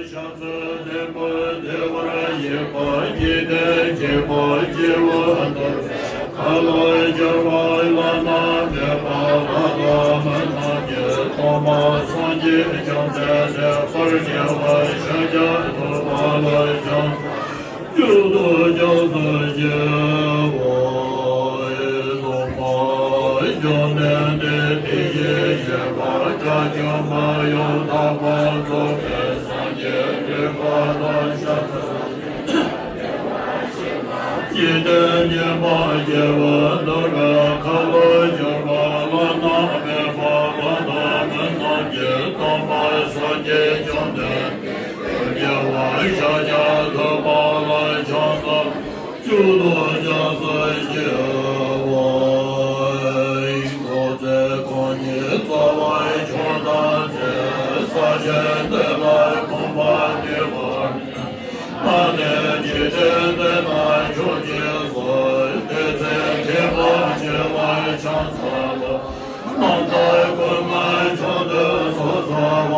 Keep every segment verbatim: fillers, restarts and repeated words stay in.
ཕྱག་འཚལ་བདེན་པར་བདེ་བར་གཤེགས་པ་འཇིག་རྟེན་གཅིག་པུ་སྤྱི་བོ་ལྟར། ཁ་ལོ་སྒྱུར་བ་བླ་ན་མེད་པ་ལྷ་དང་མི་རྣམས་ཀྱིས་སྟོན་པ་སངས་རྒྱས་བཅོམ་ལྡན་འདས་དཔལ་རྒྱལ་བ་ཤཱཀྱ་ཐུབ་པ་ལ་ཕྱག་འཚལ། མཆོག་ཏུ་སྐྱབས་སུ་མཆིའོ། སྟོན་པ་བཅོམ་ལྡན་འདས་དེ་བཞིན་གཤེགས་པ་དགྲ་བཅོམ་པ་ཡང་དག་པར་རྫོགས་པའི་སངས་རྒྱས་རིག་པ་དང་ཤཱསྟྲ། འཇིག་རྟེན་མཁྱེན་པ་སྐྱེས་བུ་འདུལ་བའི་ཁ་ལོ་སྒྱུར་བ་བླ་ན་མེད་པ་ལྷ་དང་མི་རྣམས་ཀྱིས་སྟོན་པ་སངས་རྒྱས་བཅོམ་ལྡན་འདས་རྒྱལ་བ་ཤཱཀྱ་ཐུབ་པ་ལ་ཕྱག་འཚལ། མཆོག་ཏུ་སྐྱབས་སུ་མཆིའོ། འཁོར་ཚེ་རྐང་གཉིས་རྩ་བའི་མཆོག་དང་མཚན། ས་གཞི་འདི་ལ་གོམ་པ་བདེ་བར་མ་ལྡན་འཇིག་རྟེན་འདི་ན་མཆོག་ཅེས་གསོལ། དེ་ཚེ་ཐེག་པ་ཆེ་བར་ཕྱག་འཚལ་ལོ། རྣམ་དག་ཀུན་ལ་མཆོག་ཏུ་གསོལ་ཚངས་པ།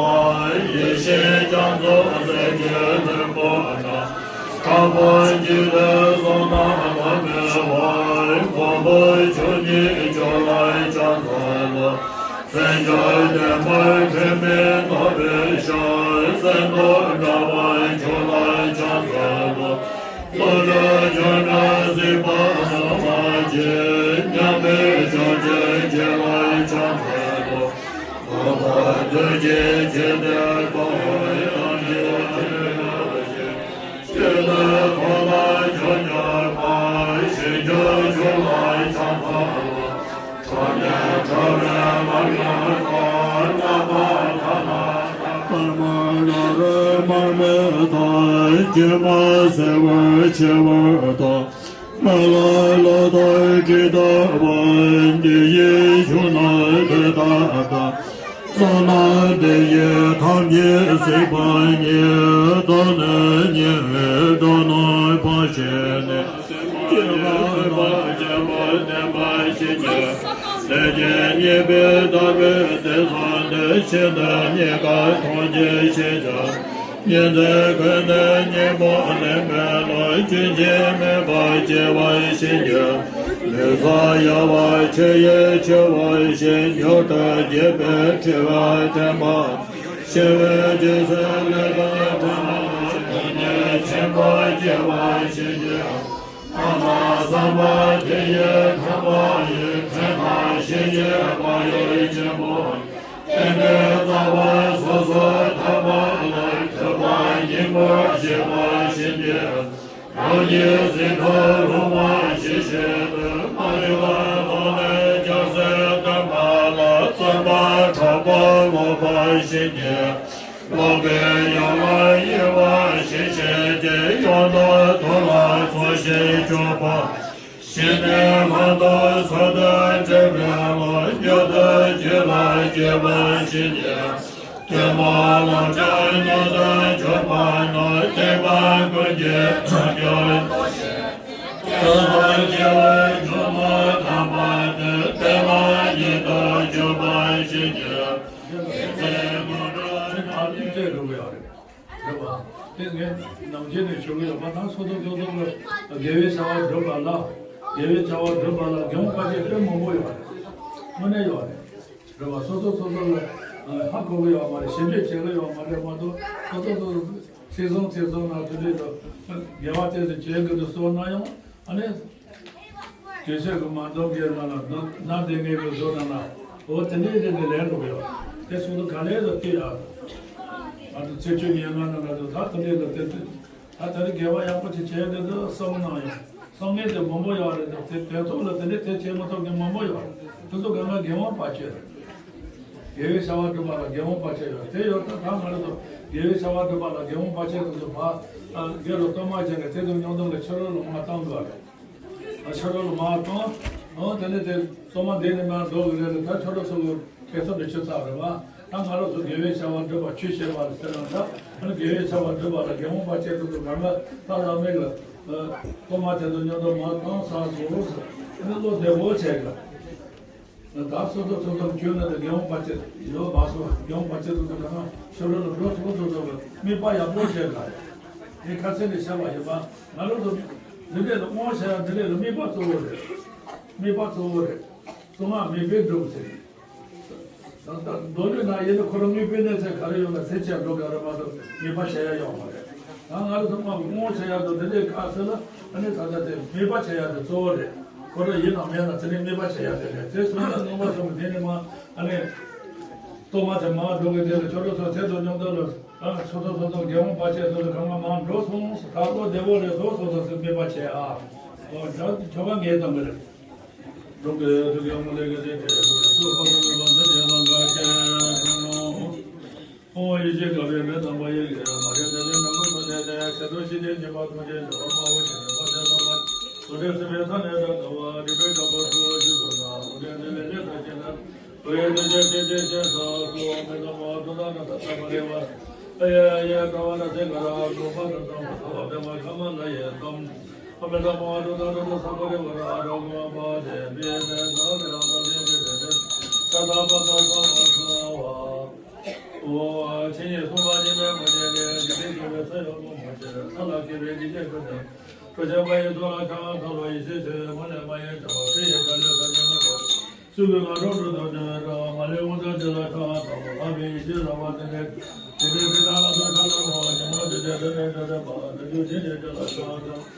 ཡེ་ཤེས་རྒྱ་མཚོ་ཟེར་གྱི་རིན་པོ་ཆེ། དྲག་པོ་འཇིག་རྟེན་གསུམ་དང་ལྷ་མིའི་དབང་། མགོན་པོ་ཆོས་ཉིད་མཆོག་ལ་ཕྱག་འཚལ་ལོ། སེམས་མཆོག་ལྡན་པ་ཁྲོས་མའི་ནག་པོའི་ཞལ། གསེར་མདོག་འདྲ་བ་མཆོག་ལ་ཕྱག་འཚལ་ལོ། ཀླུ་སྒྲུབ་ཆོས་སྒྲོན་གཟིགས་པ་ཟབ་མོ་ཆེ། མཉམ་མེད་ཕྱོགས་བཅུའི་ཆོས་ལ་ཕྱག་འཚལ་ལོ། འཕགས་པ་ཐུགས་རྗེའི་ཆོས་སྡེ་ཀུན། ཡང་དག་ཆོས་ཀྱི་ཆོས་ཀྱི་ཐོག་ལ་ཆོས་སྐྱོང་པ། ཞིང་སྐྱོང་ཆོས་ལ་ཕྱག་འཚལ་ལོ། ཁྲོ་གཉེར་ཁྲོ་བོའི་ལམ་ཡང་དག། རྣམ་པར་ཐར་པ་དང་། པདྨ་ནཱ་རོའི་མར་མེ་དང་། སྐྱེད་མོས་སེར་བའི་མཆེ་བ་དང་། མི་ལ་ལོ་ཏོག་དྲི་ལྟ་བུ། འདི་ཡི་གཞུང་ན་དེ་དག་དང་། བསོད་ནམས་འདི་ཡིས་ཐམས་ཅད་གཟིགས་པ་ཉིད། ཐོབ་ནས་ཉེས་པའི་དགྲ་རྣམས་ཕམ་བྱས་ནས། སྐྱེ་རྒ་ན་འཆིའི་རྦ་ཀློང་འདས་པར་བྱེད་ཕྱིར། ལས་ཀྱི་གཉེན་པོས་བདག་པོའི་སྡེ་ཚན་ཏེ། ཕྱི་ནང་གཉིས་ཀ་ཐམས་ཅད་ཞི་བྱ། ཉི་ཟེར་གོས་ནས་སྙིང་པོ་ལེན་པའི་བློས། སྐྱོན་ཅན་མེད་པར་སྐྱེ་བར་བྱེད་ཕྱིར། ལུས་སྲོག་ཡལ་བར་ཆོས་ཡིས་འཆི་བར་བྱེད། མྱུར་དུ་སྐྱེ་བའི་འཁྲི་བ་དྲན་པ། ཤི་བའི་དུས་སུ་ལུས་དང་ཕྲད་པ། ཐོབ་ནས་ཆེན་པོར་སྐྱེ་བར་བྱེད་ཕྱིར། ལྷག་མ་བསམ་པ་དེ་ཡི་ཁང་པ་ཡི། ཕྲན་དང་གཞན་གྱི་བག་ཡོད་ཆེན་པོ། རྟེན་འབྲེལ་རྩ་བ་སོ་སོར་ཐར་པ་ལ། ཐུབ་པ་སྙིང་པོར་བཞེས་པར་བྱེད་ཕྱིར། རང་ཉིད་ཟིན་ཐོར་ལྷུང་བ་ཇི་བཞིན་དུ། མ་རིག་པ་ཐོག་ལས་སྐྱོབ་སའི་སྟོན་པ་ལ། བརྩོན་པ་དྲག་པོས་སློབ་པར་བྱེད་ཕྱིར། སློབ་པའི་ཡན་ལག་དབྱེ་བ་ཕྱེ་ཕྱིར་ཏེ། ཡང་དག་ཐོབ་ལ་འཚོ་ཞིང་སྐྱོབ་པ། ཞི་གནས་ལྷ་དང་ཚོགས་དང་བྲལ་བའི་བློ། མྱུར་དུ་རྒྱུད་ལ་སྐྱེ་བར་བྱེད་ཕྱིར། ཐོས་པ་ལམ་གྱི་སྣོད་དུ་གྱུར་པ་རྣམས། སྟོན་པ་ཀུན་གྱི་ཕྲིན་ལས་རྟོགས་ཤིང་། དེ་དག་སྐྱེ་བོའི་སྙིང་པོ་ཐོབ་པ་སྟེ། དེ་ལ་ཉིད་དུ་འཇུག་པར་བྱེད་ཕྱིར། དེ་ཚེ་མ་འགྲོ་ཐམས་ཅད་འགྲོ་གི་ཡོད་རེད། རེད་པ། དེ་ངས་ནམ་རྒྱུན་ནས་ཞུ་གི་ཡོད་པ་དང་། སོ་སོ་སོ་སོ་གི་དགེ་བའི་བྱ་བ་སྒྲུབ་པ་ལ། དགེ་བའི་བྱ་བ་སྒྲུབ་པ་ལ་དགེ་བ་བཀའ་དྲིན་དཔེ་མང་པོ་ཡོད་རེད། དངོས་གནས་ཡོད་རེད། རེད་པ། སོ་སོ་སོ་སོ་ལ་ཧ་གོ་གི་ཡོད་མ་རེད། ཞིབ་འཇུག་བྱེད་གི་ཡོད་མ་རེད་མ་གཏོགས། སོ་སོ་སོ་སོ་ཚིག་བཟང་ཚིག་བཟང་ན་དེ་འདྲའི་དགེ་བ་དེ་ཚོ་བྱེད་དགོས་འདུག་བསམ་ན་ཡང་། ཨ་ནི། དུས་ཚོད་ཀྱི་མ་འདང་གི་ན་ན་ན་དེ་ངེས་ཀྱི་བཟོ་ན་ན། འོ་དེ་འདྲའི་རིགས་ནས་ལན་འགྲོ་གི་ཡོད། དེ་སོང་དུས་ག་ལེར་ལ་བལྟས་ཡ། ང་ཚོ་ཚེས་བཅུ་ཉིན་ང་ན་ན་དུ་ད་དེ་འདྲའི་ལ་དེ་དུས། ད་དེ་རིང་དགེ་བ་ཡག་པོ་ཅིག་བྱས་དེ་ཚོ་བསམ་ན་ཡང་། བསམ་ངེས་དེ་མང་པོ་ཡོད་རེད། དེ་དེ་ཚོ་ལ་དེ་འདྲའི་དེ་བྱེད་མ་ཐུབ་མཁན་མང་པོ་ཡོད་རེད། དེ་ཚོ་གང་ག་དགེ་བ་བར་ཆད་རེད། དགེ་བའི་བྱ་བ་སྒྲུབ་པ་ལ་དགེ་བ་བར་ཆད་ཡོད་དེ་ཡོད་ད། ད་ང་རང་ཚོ་དགེ་བའི་བྱ་བ་སྒྲུབ་པ་ལ་དགེ་བ་བར་ཆད་དེ་ཚོ་ཕར་སྒེར་ལ་གཏོར་མ་བྱས་ནས་དེ་དང་མཉམ་དུ་ལ་ཕྱི་རོལ་ལ་མར་བཏང་དགོས་རེད། ཕྱི་རོལ་ལ་མར་བཏང་། འོ་དེ་ནས་དེ་གཏོར་མ་འདི་ནས་མར་ལྡོག་གི་རེད་ལ། ད་ཕྱི་རོལ་སོགས་ཀྱི་ཐེ་ཚོམ་དེ་ཆོད་ཚར་རེད་བ། ད་ང་རང་ཚོ་དགེ་བའི་བྱ་བ་སྒྲུབ་པ་ཆོས་བཤད་པ་ཟེར་ན། ད་ཨ་ནི་དགེ་བའི་བྱ་བ་སྒྲུབ་པ་ལ་དགེ་བ་བར་ཆད་དེ་ཚོ་གང་ག་ད་བླ་མའི་གི་གཏོར་མ་དེ་ཚོ་མཉམ་དུ་མར་བཏང་ཚར་སོང་། ཨ་ནི་བློ་བདེ་པོ་བྱས་གི། ད་སོ་སོ་སོ་སོ་ཁྱོད་ན་དེ་རྒན་འོང་པ་ཆེ་ཡོད་མ་སོང་། རྒན་འོང་པ་ཆེ་སོ་སོ་ག་ན་ཤོ་ལོ་ལ་འགྲོ་སོང་སོ་སོ་གི་དམིགས་པ་ཡག་པོ་བྱས་ག་རེད། དེ་ཁ་སེང་ནས་བཤད་པ་ཡིན་པ། ང་རང་ཚོ་འདི་འདྲས་ལ་དབང་བྱ་ཡ་འདི་འདྲས་ལ་དམིགས་པ་གཙོ་བོ་རེད། དམིགས་པ་གཙོ་བོ་རེད། གཙོ་མ་དམིགས་པས་འགྲུབ་ཟེར། ད་ལྟ་མདོ་ལུགས་ན་ཡིན་ན་ཁོ་རང་དམིགས་པའི་གནས་ཚད་ག་རེ་ཡོད་ན་དེ་ཆེད་འགྲོ་ག་རེ་མ་གཏོགས་དམིགས་པ་བྱེད་ཡ་ཡོད་མ་རེད། ད་ང་རང་ཚོ་མ་དབང་བྱེད་ཡ་དང་དེ་འདྲའི་དཀའ་ཚེགས་ལ་ཨ་ནི་ད་ལྟ་དེ་དམིགས་པ་བྱེད་ཡ་དེ་གཙོ་བོ་རེད། ཁོ་རང་ཡིན་ནམ་མེད་ན་དེ་ནི་དམིགས་པ་བྱེད་ཡ་དེ་རེད། དེ་སོང་ན་སྣང་བ་ཚང་མ་དེ་ནི་མ་ཨ་ནི་གཏོར་མ་དེ་མ་འགྲོ་གི་དེ་ལ་ཁྱོད་རང་ཚོ་དེ་ཚོ་སྙོམས་དོ་ལ་ཨ་སོ་སོ་སོ་སོ་རྒྱལ་དབང་པ་ཆེ་སོ་སོ་གང་ག་མ་འགྲོ་སོང་ད་ལོ་བདེ་བོ་རེད། སོ་སོ་སོ་སོ་དམིགས་པ་བྱེད་ཨ། ཨོ་ད་ཁྱོད་ག་ངའི་དམ་པ་རེད། ལུགས་ཀྱི་ཐུགས་ཀྱི་མུ་ལེ་གི་ཏེ་ཏེ་སུ་སུ་ཧོ་ཏུ་ལུ་བ་འདི་ཏེ་ལང་ཀ་ཅན་ཐུན་མོང་། ཧོ་ཡེ་ཤེས་དགའ་བའི་མེ་དམ་པ་ཡི་གེ་མ་རེ་ཏེ་ལེ་ནང་ལུ་ཐོ་ཏེ་ཏེ་ཁྱེད་དུ་ཤི་དེ་ཉེས་པ་ཐུགས་རྗེ་ཆེ་བ་དཔའ་བོ་ཆེ་བ་ཏེ་དམ་པ་དུ་ཏེ་སི་པེ་ཐ་ནེ་ཏ་དུ་བ་རི་པེ་ཏ་པ་ཐུ་བ་ཤི་དུ་ན་ཧུ་ཏེ་ཏེ་ལེ་ལེ་ཏ་ཅེ་ན་ཧུ་ཡེ་ཏེ་ཏེ་ཏེ་ཏེ་ཏེ་ས་སུ་བ་མེ་དམ་པ་དུ་ཏ་ན་ཏ་ཏ་པ་རེ་བ་ཨ་ཡ་ཡ་ཀ་བ་ན་ཏེ་ཀ་ར་ཀོ་པ་ཏ་ཏ་མ་ཐ་བ་ཏེ་མ་ཁ་མ་ན་ཡེ་ཏམ། ཨ་མེ་ད་མ་དུ་ད་དུ་དུ་ས་པ་རེ་བ་ར་ར་གོ་མ་པ་དེ་བེ་མེ་ད་མེ་ར་ད་དེ་དེ་དེ་དེ་ས་ད་པ་ད་ས་མ་ས་བ། ཨོ་ཆེ་ཉེ་སུ་མ་ཉེ་མེ་མ་ཉེ་དེ་དེ་དེ་དེ་དེ་ས་ཡོ་མ་མ་ཆེ་ས་ལ་ཀེ་བེ་དེ་དེ་དེ་དེ་ཁྲོ་ཆེ་མ་ཡེ་ཐོ་ལ་ཁ་ཐོ་ལ་ཡེ་ཤེ་ཆེ་མ་ལེ་མ་ཡེ་ཆ་བ་ཁེ་ཡེ་ད་ལེ་ས་ཉེ་མ་ཆ། སུ་གི་ང་རོ་འགྲོ་དོ་དེ་ར་མ་ལེ་འོ་ད་དེ་ལ་ཁ་ཐོ་ལ་བེ་ཡེ་ཤེ་ར་བ་དེ་དེ་དེ་དེ་དེ་ད་ལ་དོ་ཁ་ལ་རོ་བ་ཉེ་མ་དེ་དེ་དེ་དེ་དེ་དེ་པ་དེ་དེ་དེ་དེ་ལ་ཁ་ཐོ།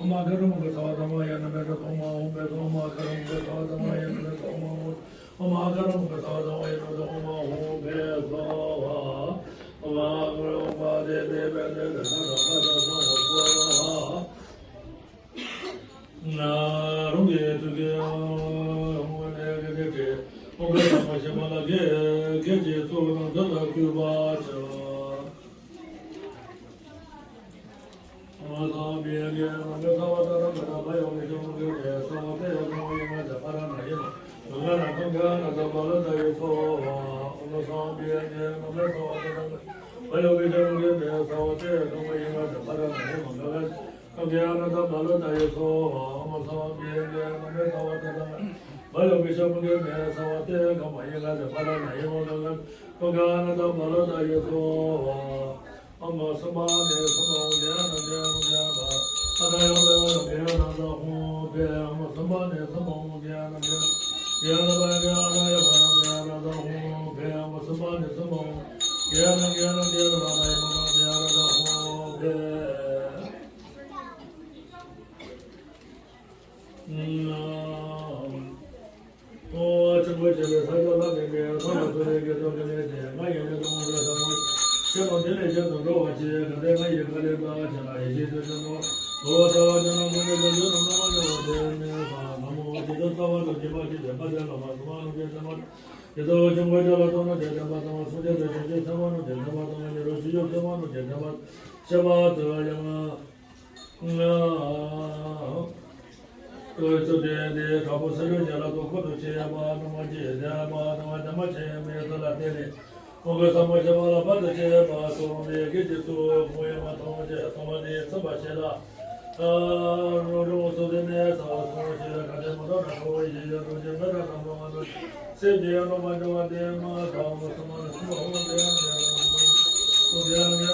ཨོ་མ་ཀ་ར་མུ་ཀ་ས་བ་དམ་པ་ཡ་ན་མེ་ཏོ་ཨོ་མ་ཧུང་བེ་ཏོ་ཨོ་མ་ཀ་ར་མུ་ཀ་ས་བ་དམ་པ་ཡ་ན་མེ་ཏོ་ཨོ་མ་ཧུང་བེ་ཏོ་ཨོ་མ་ཀ་ར་མུ་ཀ་ས་བ་དམ་པ་ཡ་ན་མེ་ཏོ་ཨོ་མ་ཧུང་ཨོ་མ་ཀ་ར་མུ་ཀ་ས་བ་དམ་པ་ཡ་ན་མེ་ཏོ་ཨོ་མ་ཧུང་བེ་སྭཱ་ཧཱ། ཨོ་མ་ཀ་ར་མུ་ཀ་དེ་བེ་བེ་དེ་བེ་ས་ད་བ་ད་ས་ཧོ་སྭཱ་ཧཱ། རང་གི་ཐུགས་ཀྱི་ཧོ་ནེ་གེ་དེ་ཏེ་ཨོ་ཀ་ས་མ་ཤེ་མ་ལ་གེ་གེ་ཅི་ཚོ་ན་ད་ད་ཀུ་བ་ཆ། ཨོ་མ་སྭ་བྷཱ་ཡ་ནམ་ཡ་ས་བ་ཏ་ར་མ་ཏ་བ་ཡོ་གི་ཤོ་མ་གི་རེ་ས་བ་ཏེ་ཡ་ནམ་ཡ་ང་ཏ་པ་ར་ན་ཡ་མ་ག་ན་ཏ་ག་ན་ཏ་བ་ལ་ཏ་ཡ་སྭཱ་ཧཱ། ཨོ་མ་སྭ་བྷཱ་ཡ་ནམ་ཡ་ས་བ་ཏ་ར་མ་ཏ་བ་ཡོ་གི་ཤོ་མ་གི་རེ་ས་བ་ཏེ་ཡ་ནམ་ཡ་ང་ཏ་པ་ར་ན་ཡ་མ་ག་ན་ཏ་ག་ན་ཏ་བ་ལ་ཏ་ཡ་སྭཱ་ཧཱ། ཨོ་མ་སྭ་བྷཱ་ཡ་ནམ་ཡ་ས་བ་ཏ་ར་མ་ཏ་བ་ཡོ་གི་ཤོ་མ་གི་རེ་ས་བ་ཏེ་ཡ་ནམ་ཡ་ང་ཏ་པ་ར་ན་ཡ་མ་ག་ན་ཏ་ག་ན་ཏ་བ་ལ་ཏ་ཡ་སྭཱ་ཧཱ། ཨོ་མ་སྭ་བྷཱ་ནི་སྭ་བྷཱ་ཧཱུྃ་ཏྱ་ནཱ་ཏྱ་ནཱ་ཏྱ་ནཱ་ཨ་ཏ་ཡ་ཝ་ཡ་ཝ་ཏྱ་ནཱ་ཏཱ་ཧཱུྃ་ཕཊ། ཨོ་མ་སྭ་བྷཱ་ནི་སྭ་བྷཱ་ཧཱུྃ་ཏྱ་ནཱ་ཏྱ་ནཱ་ཏྱ་ནཱ་ཨ་ཏ་ཡ་ཝ་ཡ་ཝ་ཏྱ་ནཱ་ཏཱ་ཧཱུྃ་ཕཊ། ཨོ་མ་སྭ་བྷཱ་ནི་སྭ་བྷཱ་ཧཱུྃ་ཏྱ་ནཱ་ཏྱ་ནཱ་ཏྱ་ནཱ་ཨ་ཏ་ཡ་ཝ་ཡ་ཝ་ཏྱ་ནཱ་ཏཱ་ཧཱུྃ་ཕཊ། ཨོ་ཆེན་པོ་ཆེ་བའི་ས་སྐྱ་ལ་ལྡན་པའི་ས་ལ་སོགས་པའི་དགེ་ཚོགས་ཀྱི་ལས་ཀྱིས་ང་ཡི་ལས་དང་པོའི་ས་མོ་ཆེ་མོ་འདི་ལས་གཞན་དུ་འགྲོ་བ་ཆེ་ག་དེ་ང་ཡི་ཁ་ལས་ལྟ་ཆེ་ན་ཡེ་ཤེས་ཆེ་ཆེན་པོ་འགྲོ་བ་ས་བ་ཆེ་ན་མོ་ནི་ལས་གཞན་དུ་སྣང་བ་ལས་བ་དེ་མེད་པ་ན་མོ་ཇི་ལྟར་རྩ་བ་དང་བརྒྱུད་པ་ཅི་བདེན་པ་དེ་ལ་མ་སུ་མ་ནུ་ཅེ་ཚེ་མ་ཇི་ལྟ་བ་ཆུང་ཀུན་ཆེ་ལ་སྟོང་ན་དེ་བདེན་པ་ཚང་མ་སུ་ཅེ་དེ་ཆུང་ཆེ་ཚེ་མ་ནུ་དེ་བདེན་པ་ཚང་མ་ཉེ་རུ་ཆུ་ཡོད་ཚེ་མ་ནུ་དེ་བདེན་པ་ཆེ་བ་དེ་ལ་ཡང་ང་། ཀུན་རྫོབ་དེ་ནི་དྲག་པོ་སེ་རུ་ཅན་ལ་ཐུགས་ཁུར་དུ་ཆེ་ཡ་མ་དང་མ་ཅི་ཡ་མ་དང་མ་དང་མ་ཆེ་ཡ་མའི་ཐུགས་ལ་བརྟེན་ནས་ཀུན་མཁྱེན་ཟབ་མོ་ཆེ་བ་ལ་བར་དུ་གཅེས་པ་སོགས་མི་དགེ་བཅུ་ཚུ་མཐོང་ཡ་མ་མཐོང་བྱས་ཐོག་མ་ནས་ཚིམ་པར་བྱས་ལ། རང་རང་སོ་སོའི་གནས་ས་སོ་ཞིག་ལ་ག་དེ་མ་འདྲ་ན་ཁོ་བོ་ཡི་ཡ་རོ་ཅན་མི་འདྲ་ན་མ་འདྲ། སེམས་ཀྱི་ཡང་ལོ་མ་འབྱུང་བ་དེ་མ་ཐག་མ་སུ་མ་ལ་སུ་མ་འོང་དེ་ཡང་དེ་ཡང་དེ་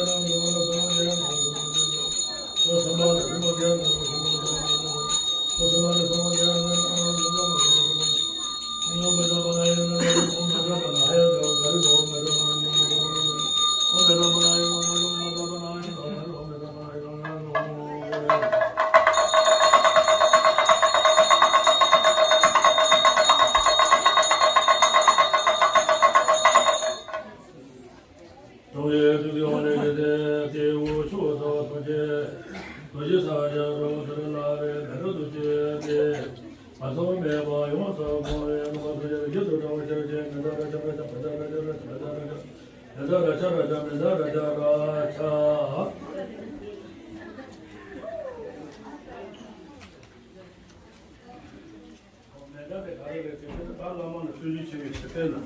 ཡང་དེ་ཡང་དེ་ཡང་དེ་ཡང་དེ་ཡང་དེ་ཡང་དེ། ཀྲུང་གོའི་ཐུགས་ཀྱི་ཧོ་ནས་ཀྱི་ཏེ་ཏེ་འུ་ཆོ་ཐོ་ཐོ་ཅེ། ཐོ་ཅེ་ ཡུལ་དུ་འགྲོ་བ་ཤེས་བྱའི་མི་འདའ་ར་ཤ་ར་ཤ་མི་འདའ་ར་ཤ་ར་ཤ་མི་འདའ་ར་ཤ་མི་འདའ་ར་ཤ་ར་ཤ་མི་འདའ་ར་ཤ་ར་ཤ། མི་འདའ་དེ་ག་རེ་རེད་ཟེར་ན། ད་བླ་མ་ལ་བརྟུལ་ཞུགས་ཆེ་བའི་ཞུ་རྟེན་ལ།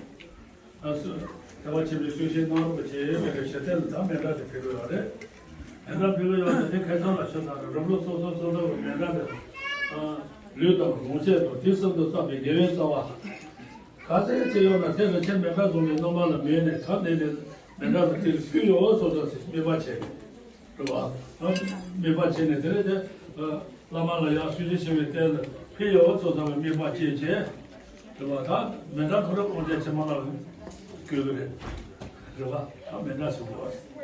ཨ་སུ། ཐེག་པ་ཆེན་པོའི་བརྟུལ་ཞུགས་གནང་རོགས་བྱེད་པའི་ཞུ་རྟེན་ལ་ད་མཎྜལ་དེ་ཕུལ་གྱི་ཡོད་རེད། མཎྜལ་ཕུལ་གྱི་ཡོད་ན་དེ་ཁ་སང་ལ་ཞུ་དང་རབ་ལུགས་སོ་སོ་སོ་སོ་གི་མཎྜལ་དེ། ཨ་ལུས་དང་ལོངས་སྤྱོད་དང་དུས་གསུམ་དུ་བསགས་པའི་དགེ་བའི་རྩ་བ། ག་ཚད་ཅིག་ཡོད་ན་དེ་ལ་ཁྱེད་མཎྜལ་བཟུང་བའི་རྣམ་པ་ལ་མོས་ནས་གང་ནས་ནས་མཎྜལ་དེ་ཕུལ་ཡོད་སོ་སོ་ཞེས་དམིགས་པ་བྱས། རེད་བ། དམིགས་པ་བྱས་ནས་དེ་ལས་དེ་བླ་མ་ལ་ཡང་བརྟུལ་ཞུགས་ཆེ་བའི་རྟེན་ལ་ཕུལ་ཡོད་ཚོ་ཚང་བའི་དམིགས་པ་བཅས་བྱས། རེད་བ། ད་མཎྜལ་ཁོ་རང་དབང་ཆེན་ཕྱི་མ་ལ་བཀོད་ཀྱི་རེད། རེད་བ། ད་མཎྜལ་ཞུ་དགོས།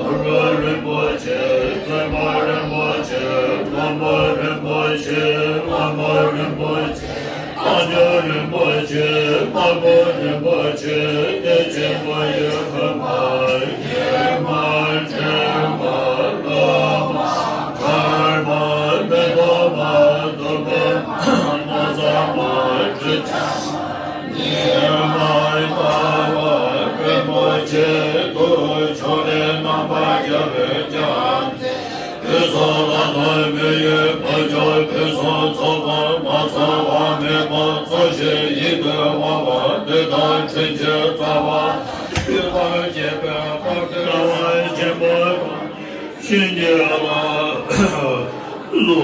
འཁོར་ལོ་རིན་པོ་ཆེ། བཙུན་མ་རིན་པོ་ཆེ། བློན་པོ་རིན་པོ་ཆེ། བླ་མ་རིན་པོ་ཆེ། ཨ་ཇོ་རིན་པོ་ཆེ། དམག་དཔོན་རིན་པོ་ཆེ། བདེ་ཆེན་པོ་ཡི་དམ་པ། ཉི་མ་སྤྲིན་མ་ལོ་མ་སྐར་མ་མེ་ཏོག་མ་དུད་འགྲོ་མ་མནོ་བསམ་མ་དྲི་ཆབ་མ་ཉི་མ་ཟླ་བ་རིན་པོ་ཆེ་དུ་ཕྱོགས་ལས་རྣམ་པར་རྒྱལ་བའི་ཀྱང་། ཕུན་སུམ་ཚོགས་པའི་མི་ཡི་བུ་ཆུང་ཕུན་སུམ་ཚོགས་པ་མ་ཚང་བ་མེད་པ་ཚོགས་ཞིང་ཡིད་དུ་འོང་བ་འདི་དག་དྲིན་ཅན་རྩ་བ་ཡོད་པར་བྱེད་པའི་བཀའ་དྲིན་རྩ་བ་ཆེན་པོ་བྱིན་གྱིས་བརླབ་ལོ།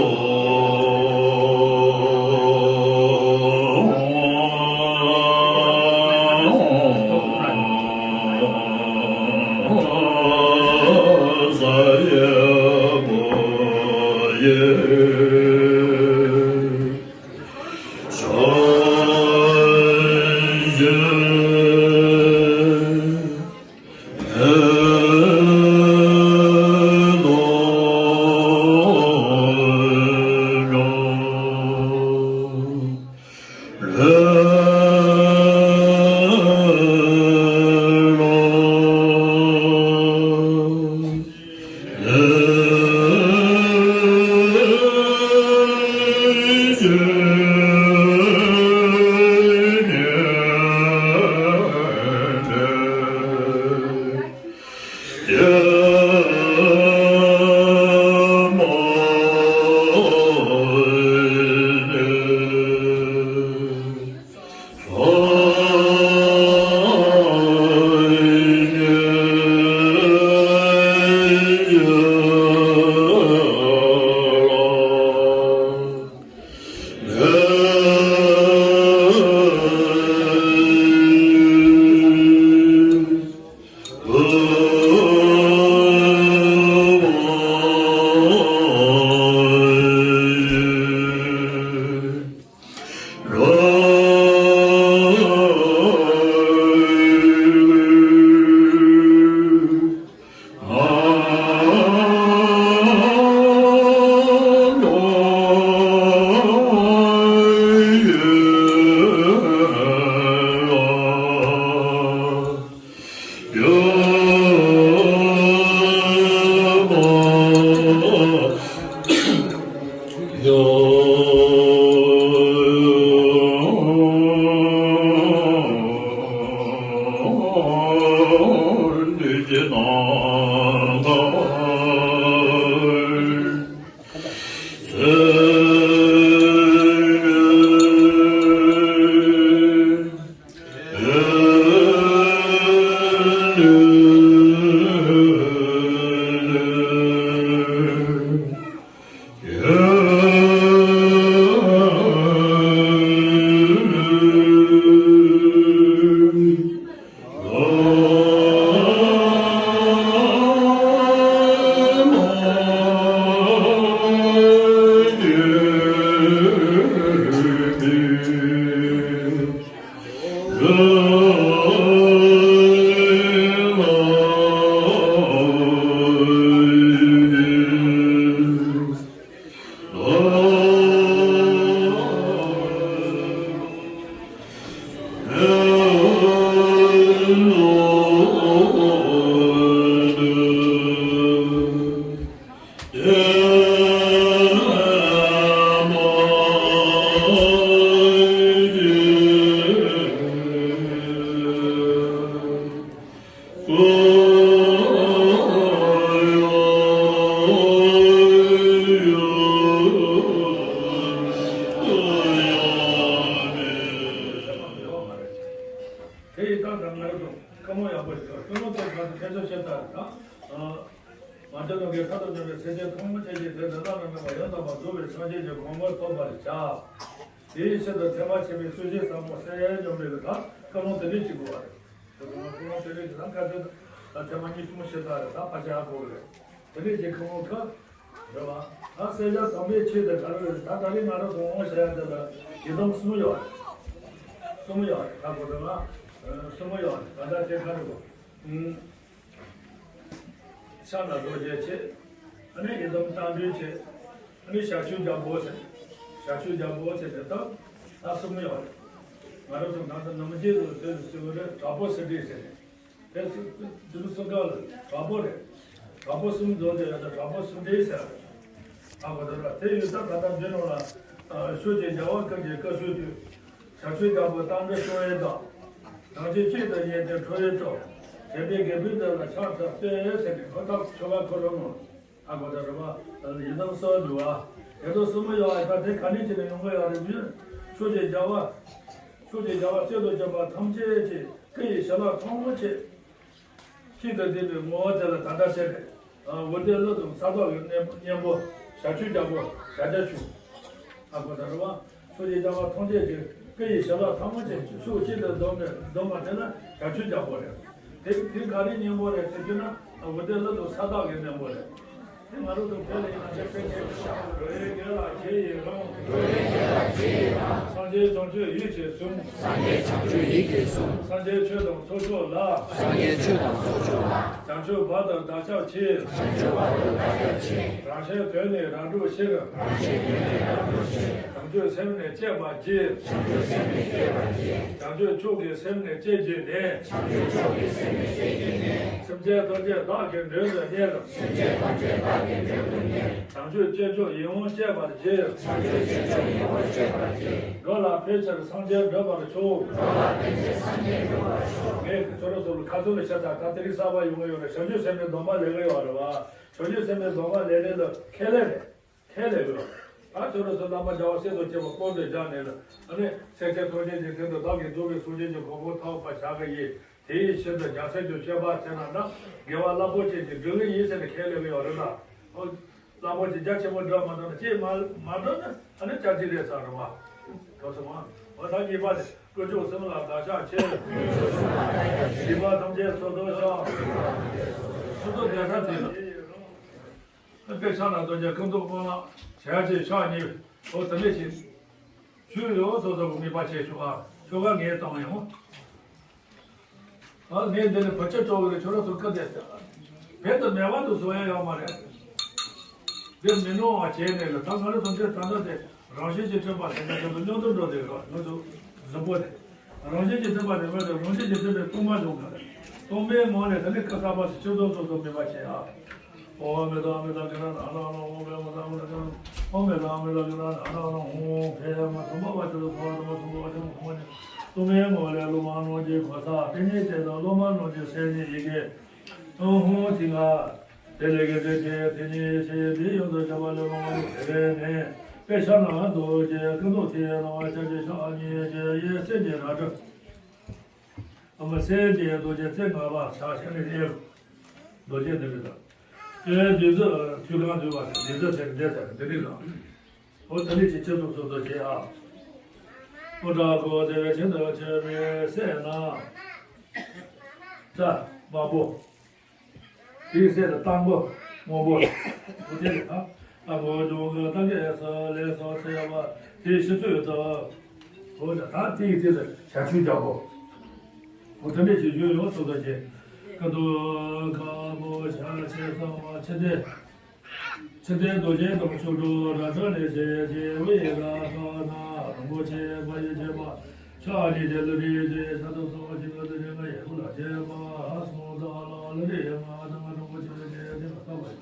དེ་ཡི་རྟགས་དང་ང་རང་ཚོ་བཀའ་མོལ་ཡག་པོ་ཞིག་དང་བསྟུན་ལོག་ཚོ་གང་དུ་ཁྱད་ཆོས་ཤེས་ལྟར་དང་། ང་ཚོ་ནང་གི་ཁ་དོག་ལྗོན་པའི་སེམས་ཅན་ཐོག་མ་ཁྱེད་ཀྱི་དེ་འདི་དག་ནང་མེད་པ་ཡང་དག་པར་རྫོགས་པའི་སངས་རྒྱས་ཀྱི་གོ་འཕང་ཐོབ་པར་བྱ། དེའི་ཕྱིར་དུ་ཐེག་པ་ཆེན་པོའི་སྲོལ་འབྱེད་ཟབ་མོ་གསན་སྙོམས་པའི་གི་དག་བཀའ་ལུང་དེ་འདྲས་ཅིག་དགོས་པ་རེད། ཁོ་ཚོ་ལ་བཀའ་ལུང་དེ་འདྲས་ཅིག་དང་ཁ་ཚོད་ད་ཐེངས་མ་གཉིས་གསུམ་ཤེས་ཚར་རེད། ད་ཕལ་ཆེར་ཧ་གོ་གི་རེད། དེ་འདྲས་ཅིག་ཁོ་མོ་ཁ་རེད་བ། ད་གསལ་བྱ་དམ་པའི་ཆོས་དེ་ག་རེ་རེད། ད་ད་རེས་ང་རང་ཚོ་འོང་བཤད་ཡ་དེ་ལ་ཡི་དམ་གསུམ་ཡོད་རེད། གསུམ་ཡོད་རེད། ད་གོ་དོན་ལ་གསུམ་ཡོད་རེད། ད་ལྟ་དེ་ག་རེ་གོ། ཕྱག་ན་རྡོ་རྗེ་བྱེད། ཨ་ནི་ཡི་དམ་རྟ་མགྲིན་བྱེད། ཨ་ནི་ཞབས་ཀྱུ་རྒྱལ་པོ་ཟེར། ཞབས་ཀྱུ་རྒྱལ་པོ་ཟེར་དེ་དག་ད་གསུམ་ཡོད་རེད། ང་རང་ཚོ་ནང་དུ་ནམ་རྒྱུན་དུ་དེ་ཟེར་བ་རེད། དྲག་པོ་སེ་འབྲས་ཟེར་ནས། དེ་སུ་དེ་སུ་ག་ལ་དྲག་པོ་རེད། དྲག་པོ་གསུམ་འཛོམས་ཏེ་ཡོད་ན་དྲག་པོ་སེ་འབྲས་ཟེར་རེད། ཨ་གོ་ད་ར་དེ་ཡོད་ས་ད་ལྟ་འདི་ནང་ལ་ཤོད་ཅིག་རྒྱལ་བ་ཀུན་གྱི་བཀའ་སྲོལ་བཏུས། ཞབས་ཀྱུ་རྒྱལ་པོ་རྟ་མགྲིན་སྲུང་བའི་བདག་རང་བཞིན་གཅིག་ཏུ་བསྙེན་ཏེ་ཁྲོ་བོའི་ཚོགས། དད་པས་དགེ་འདུན་འདི་ལ་ཕྱག་འཚལ་བསྟོད་ཟེར་ཏེ་ཁོ་ཐག་ཆོད་པ་ཁོ་རང་ངོ་། ཨ་གོ་ད་ར་བ་ཡི་དམ་གསུམ་འདུལ་བ། དེ་ཚོ་གསུམ་ཡོད་པ་ད་དེ་ག་ནས་ཅི་ནས་ཡོང་གི་ཡོད་རེད་ཟེར། ཕྱོགས་ཀྱི་རྒྱལ་བ། ཕྱོགས་ཀྱི་རྒྱལ་བ་སྲིད་དུ་བྱོན་པ་ཐམས་ཅད་ཀྱི་སྐུ་ཡི་བྱིན་རླབས་ཕྲ་མོ་ཆེ། ཤིན་ཏུ་བརྟན་པའི་ངོ་བོ་དེ་ལ་ད་ལྟ་བྱས་ནས། འོད་ལྡན་ཀླུ་དང་ས་བདག་གི་གཉེན་པོ་ཞབས་ཀྱུ་རྒྱལ་པོ་ཞབས་རྗེས་ཆུ། ཨ་གོ་ད་ར་བ། ཕྱོགས་ཀྱི་རྒྱལ་བ་ཐམས་ཅད་ཀྱི་སྐུ་ཡི་བྱིན་རླབས་ཕྲ་མོ་ཆེ་ཕྱོགས་གཅིག་ཏུ་བསྡོམས་ནས་བསྡོམས་པ་དེ་ནི་ཞབས་ཀྱུ་རྒྱལ་པོ་རེད། དེ་དེ་ག་རེ་གཉེན་པོ་རེད་ཟེར་རྒྱུ་ན་འོད་ལྡན་ཀླུ་དང་ས་བདག་གི་གཉེན་པོ་རེད། དེ་ང་རང་ཚོ་བོད་ལ་ཡིན་ན་དེ་དཔེ་དེ་འགྲོ་བའི་དགེ་ལ་རྗེས་ཡི་རང་། འགྲོ་བའི་དགེ་ལ་རྗེས་ཡི་རང་། སངས་རྒྱས་བྱང་ཆུབ་ཡིད་ཀྱིས་བཟུང་། སངས་རྒྱས་བྱང་ཆུབ་ཡིད་ཀྱིས་བཟུང་། སངས་རྒྱས་ཆོས་དང་ཚོགས་མཆོག་ལ། སངས་རྒྱས་ཆོས་དང་ཚོགས་མཆོག་ལ། བྱང་ཆུབ་བར་དུ་བདག་སྐྱབས་མཆི། བྱང་ཆུབ་བར་དུ་བདག་སྐྱབས་མཆི། རང་གཞན་དོན་ནི་རབ་བསྒྲུབ་ཕྱིར། རང་གཞན་དོན་ནི་རབ་བསྒྲུབ་ཕྱིར། བྱང་ཆུབ་སེམས་ནི་བསྐྱེད་པར་བགྱི། བྱང་ཆུབ་སེམས་ནི་བསྐྱེད་པར་བགྱི། བྱང་ཆུབ་མཆོག་གི་སེམས་ནི་བསྐྱེད་བགྱིས་ནས། བྱང་ཆུབ་མཆོག་གི་སེམས་ནི་བསྐྱེད་བགྱིས་ནས། སེམས་ཅན་ཐམས་ཅད་བདག་གིས་མགྲོན་དུ་གཉེར། སེམས་ཅན་ཐམས་ཅད་བདག་གིས་མགྲོན་དུ་གཉེར། བྱང་ཆུབ་སྤྱོད་མཆོག་ཡིད་འོང་སྤྱད་པར་བགྱི། བྱང་ཆུབ་སྤྱོད་མཆོག་ཡིད་འོང་སྤྱད་པར་བགྱི། འགྲོ་ལ་ཕན་ཕྱིར་སངས་རྒྱས་འགྲུབ་པར་ཤོག། འགྲོ་ལ་ཕན་ཕྱིར་སངས་རྒྱས་འགྲུབ་པར་ཤོག། ངས་ཁྱོད་རང་ཚོ་ལ་ཁ་ཐུག་ལ་བཤད་ཚར། ད་དེ་རིང་གསར་པ་ཡོང་གི་ཡོད་རེད། བྱང་ཆུབ་སེམས་དཔའི་སྡོམ་པ་ལེན་གི་ཡོད་རེད་བ། བྱང་ཆུབ་སེམས་དཔའི་སྡོམ་པ་ལེན་ནི་ལ་ཁས་ལེན་རེད། ཁས་ལེན་གི་ཡོད། ད་ཁྱོད་རང་ཚོ་བླ་མ་རྒྱལ་བ་སྲས་དང་བཅས་པ་དཔུང་དུ་བཞག་ནས་ལ་ཨ་ནི་སེམས་ཅན་ཐམས་ཅད་ཀྱི་དོན་དུ་བདག་གིས་རྫོགས་པའི་སངས་རྒྱས་ཀྱི་གོ་འཕང་ཐོབ་པར་བྱ་གི་ཡིན། དེའི་ཕྱིར་དུ་རྒྱལ་སྲས་ཀྱི་སྤྱོད་པ་བྱས་ན་ན་དགེ་བ་རླབས་པོ་ཆེ་ཅིག་འགྲུབ་ཀྱི་ཡིན་ཟེར་ནས་ཁས་ལེན་གྱི་ཡོད་རེད་ལ། ཨོ། རླབས་པོ་ཆེ་རྒྱ་ཆེན་པོ་འགྲུབ་མ་འགྲུབ་ན་ཅིག་མ་མ་འགྲུབ་ན་ཨ་ནི་སྐྱབས་རྗེ་རེད་ས་རེད་མ། གོ་སོང་ང་། འོ་ད་གཉིས་པ་དེ་དཀོན་མཆོག་གསུམ་ལ་བདག་ཕྱག་འཚལ། སྡིག་པ་ཐམས་ཅད་སོ་སོར་བཤགས། སོ་སོ་བདེ་ས་དེ་ལ། དཔེ་ཆ་ན་རྡོ་རྗེ་ཀུན་རྫོབ་སྨོན་ལམ་བྱ་ཅིག་ཕྱག་གཉིས། འོ་དེ་འདྲ་ཞིག་ཆོས་ཡོངས་སུ་རྫོགས་པའི་དམིགས་པ་བྱས་ཆོག་ཨ། ཆོ་ག་ངས་བཏང་ཡོང་། ཨ་ངས་འདི་ནས་བར་ཆད་སྤྲོ་བའི་ཆོ་ར་ཚོ་སྐབས་དེ་བེད་དུ་མེད་པ་དུ་བཟོ་ཡ་ཡོད་མ་རེད། འདི་མི་ནོར་བ་བྱས་ནས་ལ་ད་ང་རང་ཚོ་འདི་ད་ལྟ་དེ་རང་བཞིན་གྱིས་མཐུན་པ་དེ་འདྲ་ཚོ་སྙོམས་དུ་འགྲོ་དེ་ར་ང་ཚོ་གཟུགས་པོ་དེ། རང་བཞིན་གྱིས་མཐུན་པ་དེ་མེད་དེ་རང་བཞིན་གྱིས་མཐུན་པའི་སྟོང་པ་བྱུང་ག་རེད། སྟོང་པའི་ངང་ནས་དེ་ནས་སྐུ་གསར་པ་ཞིག་ཆོས་ཚོགས་ཚོགས་ཚོགས་མེད་པ་བྱས་ཨ། ཨོཾ་ཨ་མི་ཏོ་ཨ་མི་ཏོ་གི་ན་ཨ་ན་ཨ་ན། ཨོཾ་ཨ་མི་ཏོ་ཨ་མི་ཏོ་གི་ན་ཨ་ན་ཨ་ན། ཨོཾ་ཨ་མི་ཏོ་ཨ་མི་ཏོ་གི་ན་ཨ་ན་ཨ་ན། ཨོཾ་ཕེ་མ་ཐོན་པ་བ་ཅི་ཏོ་ཐོ་ར་ཐོ་མ་ཐོན་པ་བ་ཅི་ཏོ་ཐོ་མ་ནི། སྟོང་པའི་ངང་ལས་སློབ་མ་རྣམས་ཀྱི་གོ་ས། དེ་ཉིད་ཅན་དུ་སློབ་མ་རྣམས་ཀྱི་སེམས་ཉིད་ཡི་གེ། ཨོཾ་ཧཱུྃ་ཏིང་ངེ་འཛིན་ལས་ཀྱི་འདྲེན་བྱེད་དེ་ཉིད་ཆེ། དེ་ཡོངས་སུ་གྱུར་པ་ལས་མ་འོངས་པའི་དེ་ལས་ནི། དཔེར་ཕྱག་ན་རྡོ་རྗེ་ཀུན་རྫོབ་ཐིག་ལེ་ལ་བ་ཅན་གྱི་ཕྱག་གཉིས་ཀྱིས་ཡེ་ཤེས་ཀྱི་རལ་གྲི། ཨ་མ་སེར་སྐྱའི་རྡོ་རྗེ་རྩེ་ལྔ་པ་ཕྱག་ཤ་ནི་གཡས། རྡོ་རྗེ་འདི་རིགས་དང་། ཨེ་བདུད་རྩི་ཐུན་གང་འདུས་པ་བདུད་རྩི་ཟེར་འདི་ཟེར་འདི་རིགས་དང་། འོ་དེ་ནི་ཅི་ཆེ་སོགས་སོགས་སོ་བྱེད་ཨ། ཨོ་དྲག་པོ་བདེ་བའི་ཞིང་དུ་ཁྱབ་པའི་སྲས་ན། ད་དམར་པོ། དེའི་སྲས་ལ་དང་པོ་སྔོན་པོ། འོ་དེ་རེད་ཨ། དང་པོ་འབྱུང་གི་རྟ་སྐད་སོགས་ལས་སོགས་ཚེ་ཡོད་པ་དེའི་ཕྱི་ཚུལ་དུ། འོ་ད་ད་དེའི་དེ་ལ་བྱ་ཆུ་རྒྱལ་པོ། འོ་དེ་འདྲ་ཞིག་ཡོད་ཡོད་སོ་སོ་བྱེད། ཀ་ཏོ་དཀར་པོ་ཞལ་ཕྱེ་གསང་བ་ཕྱེ་སྟེ། ཕྱེ་སྟེ་རྡོ་རྗེ་དང་ཆོ་འཕྲུལ་རལ་གྲི་ལས་བྱེད་ཅིང་དབུ་ཡི་ལ་ཐོག་ན་རིན་པོ་ཆེ་པ་ཡིས་བྱས་པ། ཕྱག་གཉིས་ཀྱིས་ཀླུ་རིགས་ཀྱི་ཤ་དང་གསང་བ་ཆེན་པོ་ཀླུ་རིགས་ལྔ་ཡི་དབུ་ལ་བྱས་པ། གསུང་དང་ལ་ཀླུ་རིགས་ལྔ་དང་རིན་པོ་ཆེ་ལ་བྱས་ཏེ་ལྟ་བ་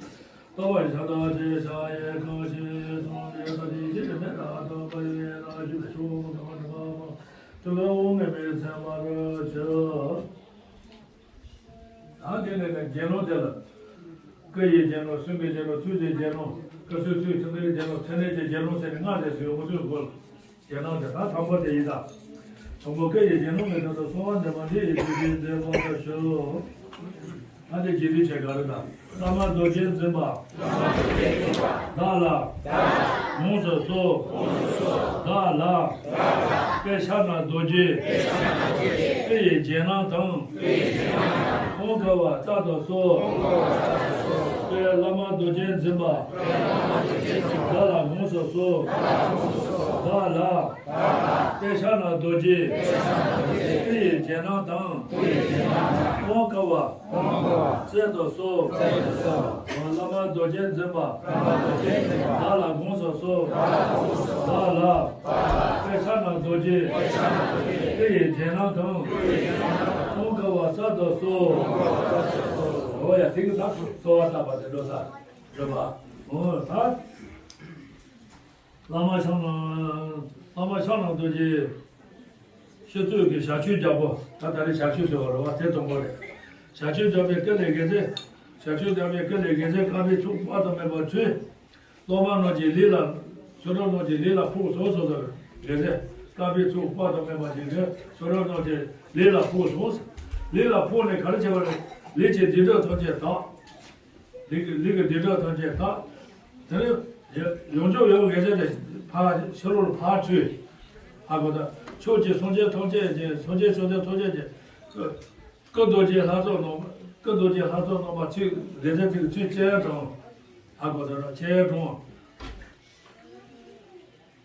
ལྟ་བ་ཤ་དང་ཆེ་ཤ་ཡི་ཁ་ཆེ་གསུང་རིགས་ལ་དེ་ཞིག་མེད་ལ་དང་པ་ཡི་ལ་ཞུ་ཆོག་གང་མ་གྲུབ་པ་མ་དུ་ལ་འོང་ངེས་མེད་ཚད་མར་གྱུར། ད་ ནས་གྱེན་ལོག་དེ་ལ། སྐུ་ཡི་གྱེན་ལོག། གསུང་གི་གྱེན་ལོག། ཐུགས་ཀྱི་གྱེན་ལོག། སྐུ་གསུང་ཐུགས། ཚུལ་ཁྲིམས་ཀྱི་གྱེན་ལོག། ཕྲིན་ལས་ཀྱི་གྱེན་ལོག་ཟེར་ནས་ལྔ་རེ་ཟེར་བའི་འོ་ཚོད་སྐོར་ལ། གྱེན་ལོག་དེ་ད་དང་པོ་དེ་ཡིན་ད། དང་པོ་སྐུ་ཡི་གྱེན་ལོག་གི་དོན་དུ་གསོལ་བ་འདེབས་པ་འདི་ཡི་རྒྱུད་སྡེ་མཛད་པར་ཞུ། ད་དེ་རྒྱུད་སྡེ་བྱས་ག་རེ་དང་། བླ་མ་རྡོ་རྗེ་འཛིན་པ། བདག་ལ། ཡོངས་སུ་གསོལ། བདག་ལ། དཔེ་ཕྱག་ན་རྡོ་རྗེ། སྐུ་ཡི་རྗེས་གནང་དང་། དབང་བསྐུར་བ་སྩལ་དུ་གསོལ། དཔལ་བླ་མ་རྡོ་རྗེ་འཛིན་པ། བདག་ལ་ཡོངས་སུ་གསོལ། བདག་ལ། དཔེ་ཕྱག་ན་རྡོ་རྗེ། སྐུ་ཡི་རྗེས་གནང་དང་། དབང་བསྐུར་བ། སྩལ་དུ་གསོལ། བླ་མ་རྡོ་རྗེ་འཛིན་པ། བདག་ལ་ཡོངས་སུ་གསོལ། བདག་ལ། དཔེ་ཕྱག་ན་རྡོ་རྗེ། སྐུ་ཡི་རྗེས་གནང་དང་། དབང་བསྐུར་བ་སྩལ་དུ་གསོལ། འོ་ཡ་དེ་གི་ད་གསོལ་བ་བཏབ་པ་དེ་འགྲོ་ས། འགྲོ་བ། འོ་ད། བླ་མ་ཕྱག་ན། བླ་མ་ཕྱག་ན་རྡོ་རྗེ། ཤེས་ཚོད་ཀྱི་ཞབས་ཞུ་རྒྱག་པོ། ད་ད་རེས་ཞབས་ཞུ་ཟེར་བ་རེད་བ། དེ་དང་པོ་རེད། ཞབས་ཞུ་རྒྱག་པའི་སྐུ་ལས་འགན་འཛིན། ཞབས་ཞུ་རྒྱག་པའི་སྐུ་ལས་འགན་འཛིན་དཀར་པོའི་ཚུགས་དཔག་ཏུ་མེད་པ་འཁྲུལ། སློབ་མ་རྣམས་ཀྱི་ལུས་ལ། ཆོས་གྲོགས་རྣམས་ཀྱི་ལུས་ལ་ཕོག་སོང་སོང་ཟེར། འགན་འཛིན་དཀར་པོའི་ཚུགས་དཔག་ཏུ་མེད་པ་ཞིག་གིས་ཆོས་གྲོགས་རྣམས་ཀྱི་ལུས་ལ་ཕོག་སོང་། ལུས་ལ་ཕོག་ནས་ག་རེ་བྱས་པ་རེད། ལུས་ཀྱི་སྡིག་སྒྲིབ་ཐམས་ཅད་དག། ལུས་ཀྱི་ལུས་ཀྱི་སྡིག་སྒྲིབ་ཐམས་ཅད་དག། དེ་ནས་ཡོངས་སུ་ཡོངས་སུ་ངེས་ཤེས་དེ་ཕར་ཕྱི་ལོགས་ལ་ཕར་འཁྲུལ། ཧ་གོ་ད། ཕྱོགས་ཀྱི་སངས་རྒྱས་ཐམས་ཅད་ཀྱི། སངས་རྒྱས་བཅོམ་ལྡན་ཐམས་ཅད་ཀྱི། སྐུ་རྡོ་རྗེ་ལྷ་ཚོགས་རྣམས། སྐུ་རྡོ་རྗེ་ལྷ་ཚོགས་རྣམས་པ་ཚིག་རེ་རེ་ཚིག་ཚིག་ཅེས་དང་། ཧ་གོ་ད་ར་ཅེས་དང་།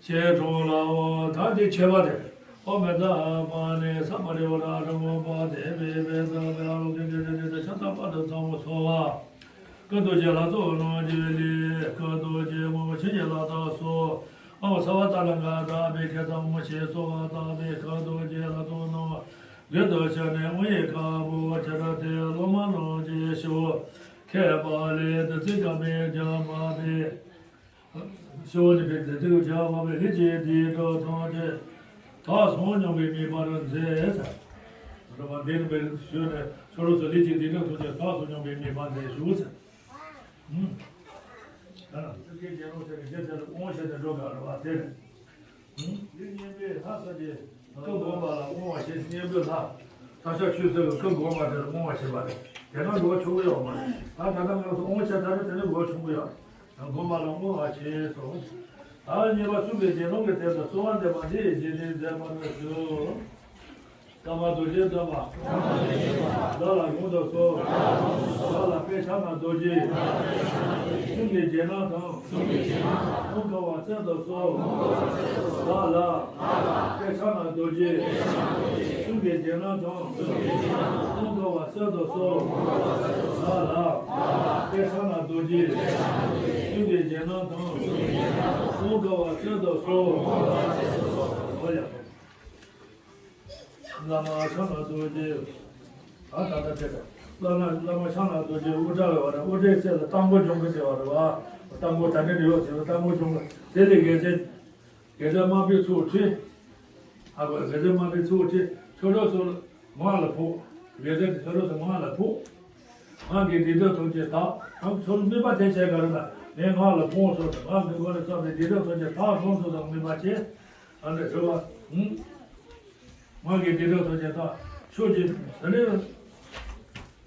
ཞེས་གྲོང་ལའོ། ད་འདི་མཆོད་པ་དེ། ཨོ་མེ་ད་མ་ནི་ས་མ་རི་ཝ་ར་ར་མོ་པ་དེ་བེ་བེ་ད་བེ་ཨ་རོ་ཀེ་ཀེ་ཀེ་ཀེ་ཤ་ཏ་པ་ད་ཚང་མོ་སོ་བ། སྐུ་རྡོ་རྗེ་ལྷ་ཚོགས་རྣམས་ཀྱི་ལུས། སྐུ་རྡོ་རྗེ་སྔོན་པོ་ཆེན་གྱི་ལྷ་དང་སོ། ཨོ་ས་བ་ཏ་ལ་ག་ད་བེ་ཁེ་ཚང་མོ་ཞེས་སོ་བ་ད་བེ་སྐུ་རྡོ་རྗེ་ལྷ་ཚོགས་རྣམས་རྒྱུད་དུ་ཆགས་ནས་དབང་ཡི་དཀར་པོ་ཆེ་ར་དེ་སློབ་མ་རྣམས་ཀྱི་ཤོ་ཁས་པ་ལས་དུ་ཚིག་གམ་མེ་བྱ་མ་དེ། ཤི་བ་ནི་པའི་དེ་དུས་བྱ་བ་བའི་ལུས་ཀྱི་དེའི་གྲོགས་ཐམས་ཅད་དག་སོང་སྙམ་པའི་དམིགས་པར་མཛད། རོ་མ་འདི་ནི་པའི་ཞུས་ནས་ཆོ་རོ་ཚོ་ལུས་ཀྱི་དེའི་གྲོགས་ཐམས་ཅད་དག་སོང་སྙམ་པའི་དམིགས་པ་མཛད་ཞུ་ཟེར། ཧུམ། ད་ནི་ཐུགས་ཀྱི་རྒྱལ་པོ་ཟེར་ནས་རྗེ་ཚེ་ལ་དབང་བྱས་ཏེ་འགྲོ་དགའ་རོ་བ་དེ་ནི། ཧུམ། ལུས་གཉིས་པའི་ལྷ་ས་ཀྱི། སྐུ་བསྒོམ་པ་ལ་བསྔོ་བ་བྱེད། གཉེན་པོའི་ལྷ། ཐ་ཤལ་ཆོས་སྲིད་ཀྱི་སྐུ་བསྒོམ་པ་དེ་ལ་བསྔོ་བ་བྱེད་པ་རེད། དེ་ན་འགྲོ་བ་ཆུང་ངུ་ཡོད་མ་རེད། ད་ད་ལྟ་ང་ཚོ་དབང་ཆ་ད་རེས་དེ་ནི་འགྲོ་བ་ཆུང་ངུ་ཡོད། བསྒོམ་པ་ལ་བསྔོ་བ་བྱེད་སོ། ད་གཉིས་པ་གསུང་གི་དགེ་སློང་གི་དོན་དུ་གསོལ་བ་འདེབས་པ་འདི་ཡི་རྗེས་ནི་མཛད་པར་ཞུ། བླ་མ་རྡོ་རྗེ་འཛིན་པ། བདག་ལ་ཡོངས་སུ་གསོལ། བདག་ལ་དཔེ་ཕྱག་ན་རྡོ་རྗེ། གསུང་གི་རྗེས་གནང་དང་། དབང་བསྐུར་བ་སྩལ་དུ་གསོལ། བདག་ལ། དཔེ་ཕྱག་ན་རྡོ་རྗེ། གསུང་གི་རྗེས་གནང་དང་། དབང་བསྐུར་བ་སྩལ་དུ་གསོལ། བདག་ལ། དཔེ་ཕྱག་ན་རྡོ་རྗེ། གསུང་གི་རྗེས་གནང་དང་། དབང་བསྐུར་བ་སྩལ་དུ་གསོལ། འོ་ཡ། བླ་མ་ཕྱག་ན་རྡོ་རྗེ། ད་ད་ད་དེ་ད། བླ་མ་བླ་མ་ཕྱག་ན་རྡོ་རྗེ་དབུ་སྐྲ་བའི་བར་དབུ་སྐྲའི་རྩེ་ལ་རྟ་མགོ་ལྗང་གུ་ཟེར་བ་རེད་བ། རྟ་མགོ་ད་ནི་ཡོད་ཟེར་བ་རྟ་མགོ་ལྗང་གུ་དེ་ལས་དགེ་རྩེ། དགེ་རྩེ་དམར་པོའི་ཚུགས་ཁྲི། ཨ་ཁོ་དགེ་རྩེ་དམར་པོའི་ཚུགས་ཁྲི་ཆོ་འཕྲུལ་ཚོ་ངག་ལ་ཕོག་དགེ་རྩེ་དེ་ཆོ་འཕྲུལ་ཚོ་ངག་ལ་ཕོག་ངག་གི་སྡིག་སྒྲིབ་ཐམས་ཅད་དག་ཨ་ཁོ་ཚོ་དམིགས་པ་དེ་བྱས་ག་རེ་ན་ངས་ངག་ལ་ཕོག་སོང་ཟེར་ངག་གི་སྒོ་ནས་བསགས་པའི་སྡིག་སྒྲིབ་ཐམས་ཅད་དག་སོང་སོང་ཟེར་དམིགས་པ་བྱས། ཨ་ནི་དྲི་བ། ཧུམ། ངག་གི་སྡིག་སྒྲིབ་ཐམས་ཅད་དག་ཕྱོགས་ཀྱི་དེ་ནས།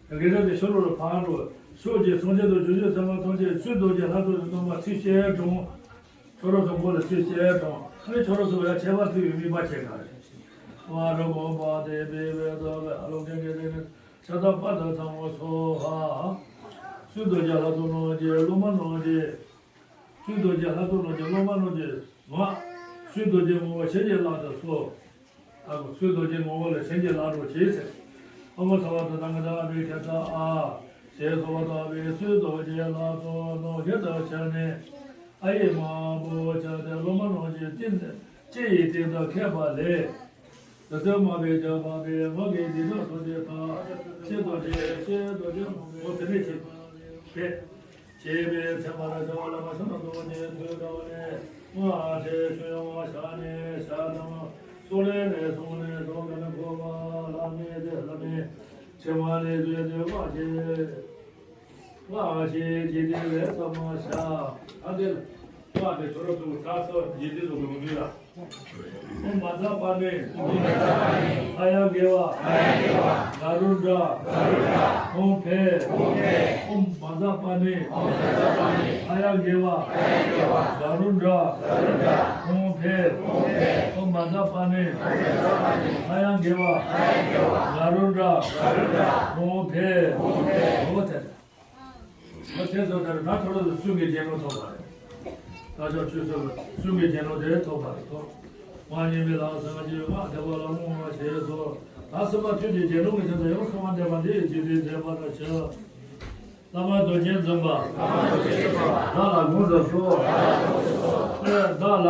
དགེ་སློང་དེ་ཤོ་ལོ་ལ་ཕར་འགྲོ། ཕྱོགས་ཀྱི་སངས་རྒྱས་དང་བྱང་ཆུབ་སེམས་དཔའ་ཐམས་ཅད་ཚུར་རྡོ་རྗེ་ལྷ་ཚོགས་སུ་སྟོན་པ་ཚིག་བཅད་དྲུང་། ཁྱོད་རང་ཚོ་མགོ་ལ་ཚིག་བཅད་དྲུང་། ཨ་ནི་ཁྱོད་རང་ཚོ་ཡང་ཁྱད་པར་ཕུལ་བའི་དམིགས་པ་བྱེད་ག་རེ། མ་རུ་དགོངས་པ་དེ་བེ་བེ་ཏོ་བེ་ཨ་ལོ་ཀེ་ཀེ་རེ་ནི་ཤ་ཏ་པ་ཏ་ཚང་མོ་སོ་ཧ། ཚུར་རྡོ་རྗེ་ལྷ་ཚོགས་རྣམས་ཀྱི་སློབ་མ་རྣམས་ཀྱི། ཚུར་རྡོ་རྗེ་ལྷ་ཚོགས་རྣམས་ཀྱི་སློབ་མ་རྣམས་ཀྱི་ངག་ཚུར་རྡོ་རྗེ་ངོ་བོ་བྱིན་གྱིས་བརླབ་ཏུ་གསོལ། ཨ་ཁུ་ཚུར་རྡོ་རྗེ་ངོ་བོ་ལ་བྱིན་གྱིས་བརླབ་རོགས་གྱིས་ཟེར། ཨོཾ་སརྦ་ཏ་ཐཱ་ག་ཏ་ཨ་བྷི་ཥི་ཏ་ཨ། ཞེས་གསོལ་བ་བཏབ་པས་ཚུར་རྡོ་རྗེ་ལྷ་ཚོགས་རྣམས་རྒྱུན་དུ་ཆགས་ནས་ཨ་ཡིག་མང་པོ་བྱས་ཏེ་སློབ་མ་རྣམས་ཀྱི་ལྕེ་ལྕེ་ཡི་སྟེང་དུ་ཁད་པ་ལས། དེ་ཚེ་མ་བས་ཀྱང་མ་བས་ངག་གི་སྡིག་སྒྲིབ་ཐམས་ཅད་དག་ཕྱིར་རྡོ་རྗེ་ཕྱིར་རྡོ་རྗེ་མ་བས་དེ་ནས་ཅི་ཕེབས། ཅེས་པའི་མཚན་མར་བྱ་བ་བླ་མ་ཕྱག་ན་རྡོ་རྗེ་ཐོད་ཐོད་ནས་སྔགས་ཕྲེང་ཤོ་ཡང་བ་ཞག་ནས་ཞག་དང་སོགས་ལས་ནས་སོགས་ནས་སོགས་ཀ་ནས་འཁོར་བ་ལ་མེ་དེ་ལ་མེ། ཆེ་བ་ནས་བཟོས་ནས་བཀླགས་ཤིང་། བཀླགས་ཤིང་འཇིག་རྟེན་ལས་ཐོབ་མ་བྱ། ཨ་འདི་ལ་བཀླགས་ཏེ་ཁྱོད་རང་ཚོ་ད་ཚོ་འཇིག་རྟེན་ཚོ་གི་ལུང་འདི་ལ། ཨོཾ་མ་ཛ་པཱ་ཎི། ཧ་ཡ་གེ་ཝ། ག་རུ་ཎྲ། ཧཱུྃ་ཕཊ། ཨོཾ་མ་ཛ་པཱ་ཎི། ཧ་ཡ་གེ་ཝ། ག་རུ་ཎྲ། ཧཱུྃ་ཕཊ། ཨོཾ་མ་ཛ་པཱ་ཎི། ཧ་ཡ་གེ་ཝ། ག་རུ་ཎྲ། ཧཱུྃ་ཕཊ། ཨོ་དེ། ད་དེ་ཚོ་དེར་ད་ཁྱོད་རང་ཚོ་གསུང་གི་རྒྱན་ལུང་ཐོབ་པ་རེད། ད་ཆོག་ཆོས་ཚོ་གསུང་གི་རྒྱན་ལུང་དེ་ཐོབ་པ་རེད་ཐོབ། མ་ཉན་པའི་ལམ་སེམས་ཀྱི་མ་དད་པ་ལ་རྨོངས་པ་བྱས་སོ། ད་སེམས་པ་ཐུགས་ཀྱི་རྒྱན་ལུང་གི་དོན་དུ་ཡང་གསུང་བ་འདེབས་པ་འདི་ཡི་རྗེས་ཟློས་མཛད་པ་ལ་ཞུ། བླ་མ་རྡོ་རྗེ་འཛིན་པ། བདག་ལ་དགོངས་སུ་གསོལ། བདག་ལ།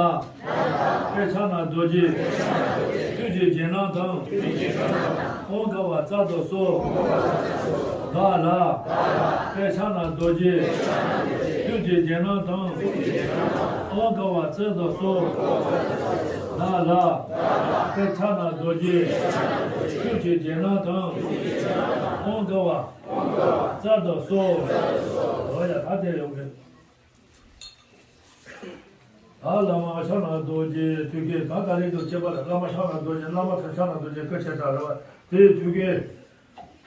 དཔེ་ཆ་ན་རྡོ་རྗེ། ཐུགས་ཀྱི་རྒྱན་རྣམས་དང་། ཨོཾ་དགའ་བ་སྩལ་དུ་གསོལ། བདག་ལ། དཔེ་ཆ་ན་རྡོ་རྗེ། ཐུགས་ཀྱི་རྒྱན་རྣམས་དང་། ཨོཾ་དགའ་བ་སྩལ་དུ་གསོལ། བདག་ལ། དཔེ་ཆ་ན་རྡོ་རྗེ། ཐུགས་ཀྱི་རྒྱན་རྣམས་དང་། ཨོཾ་དགའ་བ། སྩལ་དུ་གསོལ། འོ་ཡ་ད་དེ་ཡོང་གི། ད་བླ་མ་ཕྱག་ན་རྡོ་རྗེ་ཐུགས་ཀྱི་ད་ད་རེས་དུ་བྱེད་པ་ལ་བླ་མ་ཕྱག་ན་རྡོ་རྗེ་བླ་མ་ཐུགས་ཕྱག་ན་རྡོ་རྗེ་སྐུ་ཆེ་དྲག་རེད་བ། དེའི་ཐུགས་ཀའི་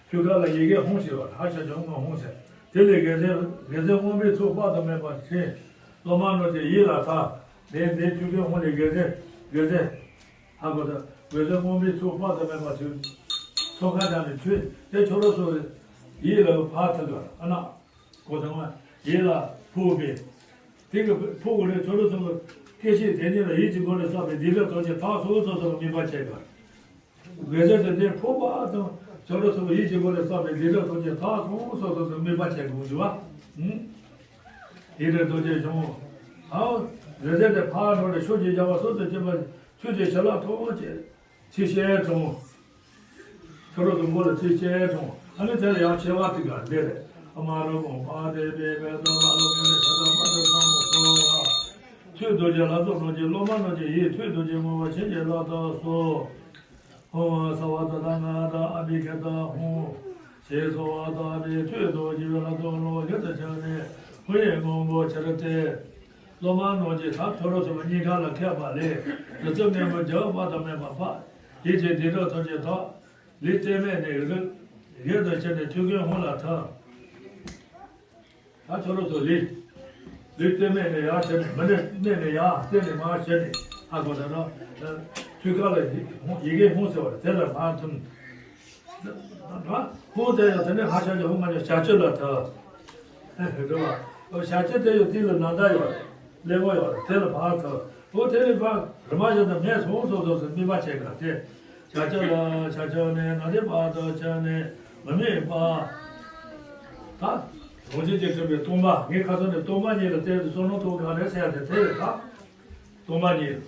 ཐུགས་ཀ་ལ་ཡི་གེ་ཧཱུྃ་ཟེར་བ་ཧ་ཤ་ཇོ་ཧཱུྃ་ཧཱུྃ་ཟེར། དེ་ལས་རྒྱལ་མཚན་རྒྱལ་མཚན་དབང་པོའི་ཚོགས་དཔག་ཏུ་མེད་པ་ཕྱིན། སློབ་མ་རྣམས་ཀྱི་ཡིད་ལ་ཐལ། དེ་དེའི་ཐུགས་ཀའི་ཧཱུྃ་ལས་རྒྱལ་མཚན་རྒྱལ་མཚན་ཧ་གོ་ད་རྒྱལ་མཚན་དབང་པོའི་ཚོགས་དཔག་ཏུ་མེད་པ་ཕྱིན། ཚོགས་ཁ་བྱང་ནས་ཐུགས་དེ་ཁྱོད་རང་ཚོ་ཡིད་ལ་ཕར་ཐལ་བ་ཨ་ན། གོ་དང་བ། ཡིད་ལ་ཕོག་པས། དེ་གི་ཕོག་གི་རེད་ཁྱོད་རང་ཚོ་སྐད་ཆ་དེ་ཉིད་ལ་ཡིད་ཀྱི་སྒོ་ནས་བསགས་པའི་སྡིག་སྒྲིབ་ཐམས་ཅད་དག་སོང་སོང་སོང་དམིགས་པ་བྱས་པ། དགེ་རྩ་དེ་འདིར་ཕོག་པ་དང་ཁྱོད་རང་ཚོ་ཡིད་ཀྱི་སྒོ་ནས་བསགས་པའི་སྡིག་སྒྲིབ་ཐམས་ཅད་དག་སོང་སོང་སོང་དམིགས་པ་བྱས་དགོས་འདུག་བ། ཡིད་ལ་རྡོ་རྗེ་བཟུང་། ཨའོ། དགེ་རྩ་དེ་ཕར་འགྲོ་ནས་ཕྱོགས་ཀྱི་རྒྱལ་བ་སོགས་སུ་གྱུར་པ་ཆོས་ཀྱི་བྱིན་རླབས་ཐོབ་ཅེས། ཚིག་བཤད་དང་། ཁྱོད་རང་ཚོ་མགོ་ལ་ཚིག་བཤད་དང་། ཨ་ནི་དེ་ལ་ཡང་ཆེ་བ་ཚིག་ག་འདི་རེད། ཨ་མ་རོ་མོ་པ་དེ་པེ་པེ་ཏོ་མ་རོ་མེ་རེ་ཤ་ད་པ་དེ་ས་མོ་སོ། ཐུགས་རྡོ་རྗེ་ལ་སོགས་རྣམས་ཀྱི་སློབ་མ་རྣམས་ཀྱི་ཡིད་ཐུགས་རྡོ་རྗེ་སྔོན་པོ་བྱིན་གྱིས་བརླབ་ཏུ་གསོལ། ཧོ། སརྦ་ཏ་ཐཱ་ག་ཏ་ཨ་བྷི་ཥི་ཏ་ཧཱུྃ། ཞེས་གསོལ་བ་བཏབ་པས་ཐུགས་རྡོ་རྗེ་ལ་སོགས་རྣམས་ལ་ཡིད་དུ་ཆགས་ནས་ཧཱུྃ་ཡིག་སྔོན་པོ་ཆེར་བསྟོད། སློབ་མ་རྣམས་ཀྱིས་ད་ཁྱོད་རང་ཚོ་སྙིང་ཁ་ལ་ཁད་པ་ལས་རི་རྩེ་སྔོན་པོ་རྒྱལ་བ་དཔག་ཏུ་མེད་པ་འཕགས། ཡིད་ཀྱི་སྡིག་སྒྲིབ་ཐམས་ཅད་དག། ལུས་གཏད་མེད་ནས་རིགས་རྒྱུད་དུ་ཕྱིན་ནས་ཐུགས་ཀའི་ཧཱུྃ་ལ་ཐིམ། ད་ཁྱོད་རང་ཚོ་ལུས། ལུས་གཏད་མེད་ནས་ཡར་ཕྱིན་ནས་མི་གནས་མེད་ནས་ཡར་གཏད་ནས་མར་ཕྱིན་ནས་ཧ་གོ་ད་ན། ཐུགས་ཀ་ལ་ཡི་ཡི་གེ་ཧཱུྃ་ཟེར་བ་རེད་དེ་ལ་མར་ཐིམ། ཧཱུྃ་དེ་ཡང་དེ་ནས་ཧ་ཤ་ཡ་ཧཱུྃ་མ་ཡ་བྱ་སྤྱོད་ལ་ཐིམ། རེད་བ། བྱ་སྤྱོད་དེ་ཡང་དེ་ལ་ནང་ད་ཡོད་རེད། ཀླད་པ་ཡོད་རེད་དེ་ལ་མར་ཐིམ། ཧོ་དེ་ལས་ཕར་རི་མ་བཞིན་དུ་མེད་སོང་སོང་སོང་སོང་དམིགས་པ་བྱེད་དགོས་དེ། བྱ་སྤྱོད་ལ་བྱ་སྤྱོད་ནས་ན་དེ་བར་དུ་ཕྱིན་ནས་མི་དམིགས་པ། ད། རང་བཞིན་གྱིས་གྲུབ་པའི་སྟོང་པ་ངའི་ཁ་ཚོན་ནས་སྟོང་པ་ཉིད་ལ་བརྟེན་ཏེ་བསམ་བློ་ཐོག་ག་རེ་ཟེར་ཡ་དེ་དེ་རེད་ད། སྟོང་པ་ཉིད།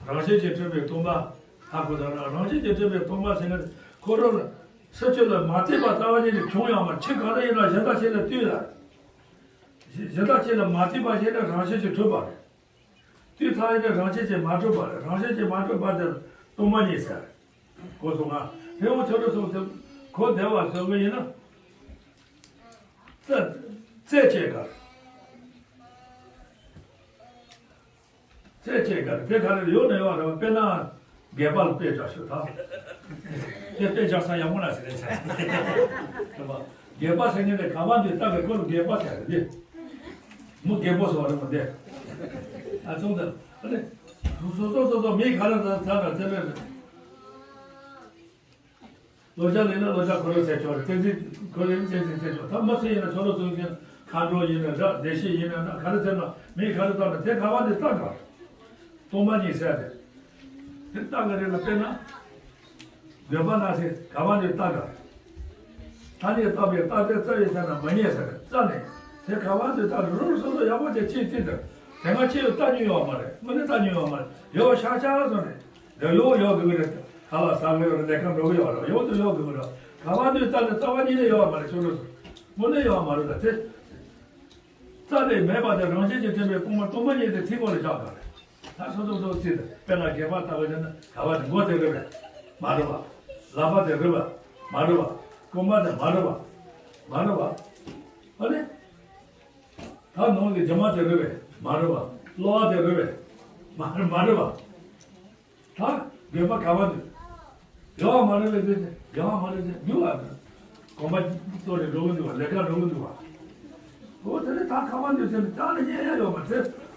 རང་བཞིན་གྱིས་གྲུབ་པའི་སྟོང་པ། ཧ་གོ་ད་ར་རང་བཞིན་གྱིས་གྲུབ་པའི་སྟོང་པ་ཟེར་ན་ཁོ་རང་ལ་སྲིད་ཆོས་ལ་མ་ལྟོས་པ་ལྟ་བ་ཉིད་ནས་བྱུང་ཡོད་མ་རེད། ཆོས་ག་རེ་ཡིན་ན་གཞན་དག་ཅིག་ལ་ལྟོས་ལ། གཞན་དག་ཅིག་ལ་མ་ལྟོས་པ་ཞིག་ལ་རང་བཞིན་གྱིས་གྲུབ་པ་རེད། དུས་མཐའ་ཡས་ནས་རང་བཞིན་གྱིས་མ་གྲུབ་པ་རེད། རང་བཞིན་གྱིས་མ་གྲུབ་པ་དེར་སྟོང་པ་ཉིད་ཟེར། གོ་སོང་ང་། དེ་འོ་ཆོས་སྒྲ་གསུམ་དེ་གོ་བདེ་བ་བཟོ་གི་ཡིན་ན། རྩེ་རྩེ་བཅད་དགོས། རྩེ་བཅད་དགོས་དེ་ག་རེ་ཡོད་ན་ཡོད་རེད་བ། དཔེར་ན། སྒལ་པ་ལ་དཔེ་བཞག་ཤོག་ད། དེ་དཔེ་བཞག་ས་ཡག་པོ་ན་ཟེར་རེད་ཟེར། རེད་བ། སྒལ་པ་ཟེར་མཁན་དེ་ག་པར་འདི་ལྟ་གི་ཁོ་ལ་སྒལ་པ་ཟེར་རེད་དེ། མི་སྒལ་པོ་ཟེར་བ་རེད་མོ་དེ། ཨ་ཚོང་དང་། ཨ་ནི། སོ་སོ་སོ་སོ་མི་ག་རེ་ཟ་ཟ་ན་ཚེ་མེད་རེད། ལོ་ལྕགས་ལེན་ན་ལོ་ལྕགས་ཁོ་རང་ཟེར་ཆོག་རེད། བཙན་འཛུལ་ཁོ་རང་བཙན་འཛུལ་ཟེར་ཆོག་ད་མི་སུ་ཡིན་ན་ཆོ་ལོ་ཚོ་ཡིན་མཁན་མཁའ་འགྲོ་ཡིན་ན་འདྲ་བདེ་གཤེགས་ཡིན་ན་འདྲ་ག་རེ་ཟེར་ན་མི་ག་རེ་ལྟ་ན་དེ་ག་པར་འདི་ལྟ་དགོས། སྟོང་པ་ཉིད་ཟེར་ཏེ། དེ་ལྟ་གི་རེད་ལ་དཔེར་ན། འདོད་པ་ན་ཚེ་ག་པར་འདི་ལྟ་དགོས། ད་ནི་ལྟ་བའི་ལྟ་དེ་རྩ་བའི་ཚེ་ན་མ་རྙེད་ཟེར་རྩ་ནས་དེ་ག་པར་འདི་ལྟ་རུ་རུ་སོ་སོ་ཡག་པོ་ཅིག་ཅིག་ཅིག་འདུག་དེ་སྔ་ཕྱི་ལ་ལྟ་མྱོང་ཡོད་མ་རེད། དངོས་གནས་ལྟ་མྱོང་ཡོད་མ་རེད། ཡོད་ཤག་ཤག་བཟོ་ནས། དེ་ཡོད་ཡོད་དགོས་ཀྱི་རེད། ཁ་ལག་ཟ་གི་ཡོད་རེད། ལས་ཀ་འགྲོ་གི་ཡོད་རེད། ཡོད་དུ་ཡོད་དགོས་ཀྱི་རེད། ག་པར་འདི་ལྟ་ནས་རྩ་བ་ཉིད་ནས་ཡོད་མ་རེད། ཆོ་རུ་སོ་དངོས་གནས་ཡོད་མ་རེད་ད་དེ། རྩ་ནས་མེད་པ་དེ་རང་བཞིན་གྱིས་ཐིམ་པའི་སྟོང་པ་སྟོང་པ་ཉིད་དེ་ཐིམ་པ་ལ་བཞག་པ་རེད། ད་སོ་སོ་སོ་ཚིག་དེ་དཔེར་ན་སྒལ་པ་ལྟ་བུ་ཡིན་ན་ག་པར་དེ་མགོ་དེ་རེད་པས། མ་རེད་པ། ལག་པ་དེ་རེད་པས། མ་རེད་པ། རྐང་པ་དེ་མ་རེད་པ། མ་རེད་པ། ཨ་ནི། ད་ནང་གི་རྒྱ་མ་དེ་རེད་པས། མ་རེད་པ། གློ་བ་དེ་རེད་པས། མ་རེད། མ་རེད་པ། ད་འདོད་པ་ག་པར་འདུག་ཡོད་པ་མ་རེད་པས། དེ་ཡོད་པ་མ་རེད་དེ་འདུག་པ། གོམ་པ་གཏོགས་ནས་འགྲོ་གི་འདུག་པ། ལས་ཀ་འགྲོ་གི་འདུག་པ། འོ་དེ་ནས་ད་ག་པར་འདུག་ཟེར་ནས་རྩ་ནས་རྙེད་ཡ་ཡོད་མ་རེད།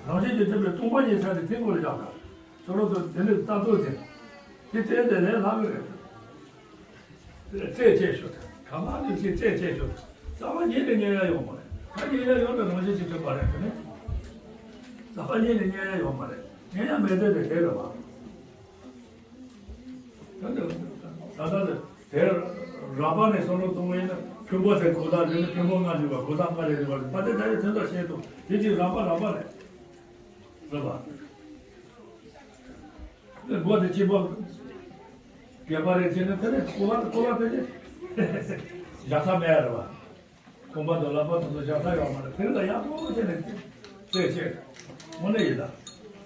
རང་བཞིན་གྱིས་གྲུབ་པའི་སྟོང་པ་ཉིད་ཟེར་ཏེ་དེ་མགོ་ལ་བཞག་པ། ཁྱོད་རང་ཚོ་དེ་ནས་རྩ་གཏོར་ཟེར། དེ་བལྟས་ཏེ་ལས་སླ་གི་རེད། རྩེད་ཆས་ཤོག་དང་། ག་པར་འདུག་ཟེར་རྩེད་ཆས་ཤོག་དང་། རྩ་བ་ཉིད་ནས་རྙེད་ཡ་ཡོད་མ་རེད། ད་རྙེད་ཡ་ཡོད་ན་རང་བཞིན་གྱིས་གྲུབ་པ་རེད། དེ་ནས་རྩ་བ་ཉིད་ནས་རྙེད་ཡ་ཡོད་མ་རེད། རྙེད་ཡ་མེད་ཚད་དེ་དེ་རེད་པ། ད་ལྟ་དེ་རགས་པ་ནས་བསམ་བློ་གཏོང་བ་ཡིན་ན། ཕུང་པོ་དེ་གོ་ས་རེད་ན་ཕུང་པོ་ལྔ་འདུས་པ། གོ་ས་ལྔ་རེད་འདུས་པ་རེད། ད་དེ་ད་ཡོད་དོན་དག་ཤེས་ཐུབ། དེ་གཅིག་རགས་པ་རགས་པ་རེད། རེད་པ། དེ་མགོ་དེ་གཅིག་པོ་སྐེད་པ་རེད་ཟེར་ན། དེ་ནས་ཀོ་ལ་ཀོ་ལ་དེ་བཞག་ས་མེད་རེད་པ། རྐང་པ་དང་ལག་པ་དེ་ཚོ་བཞག་ས་ཡོད་མ་རེད། དེ་ལ་ཡག་པོ་བྱས་ནས་རྩེད་ཆས། དངོས་གནས་ཡིན་ད།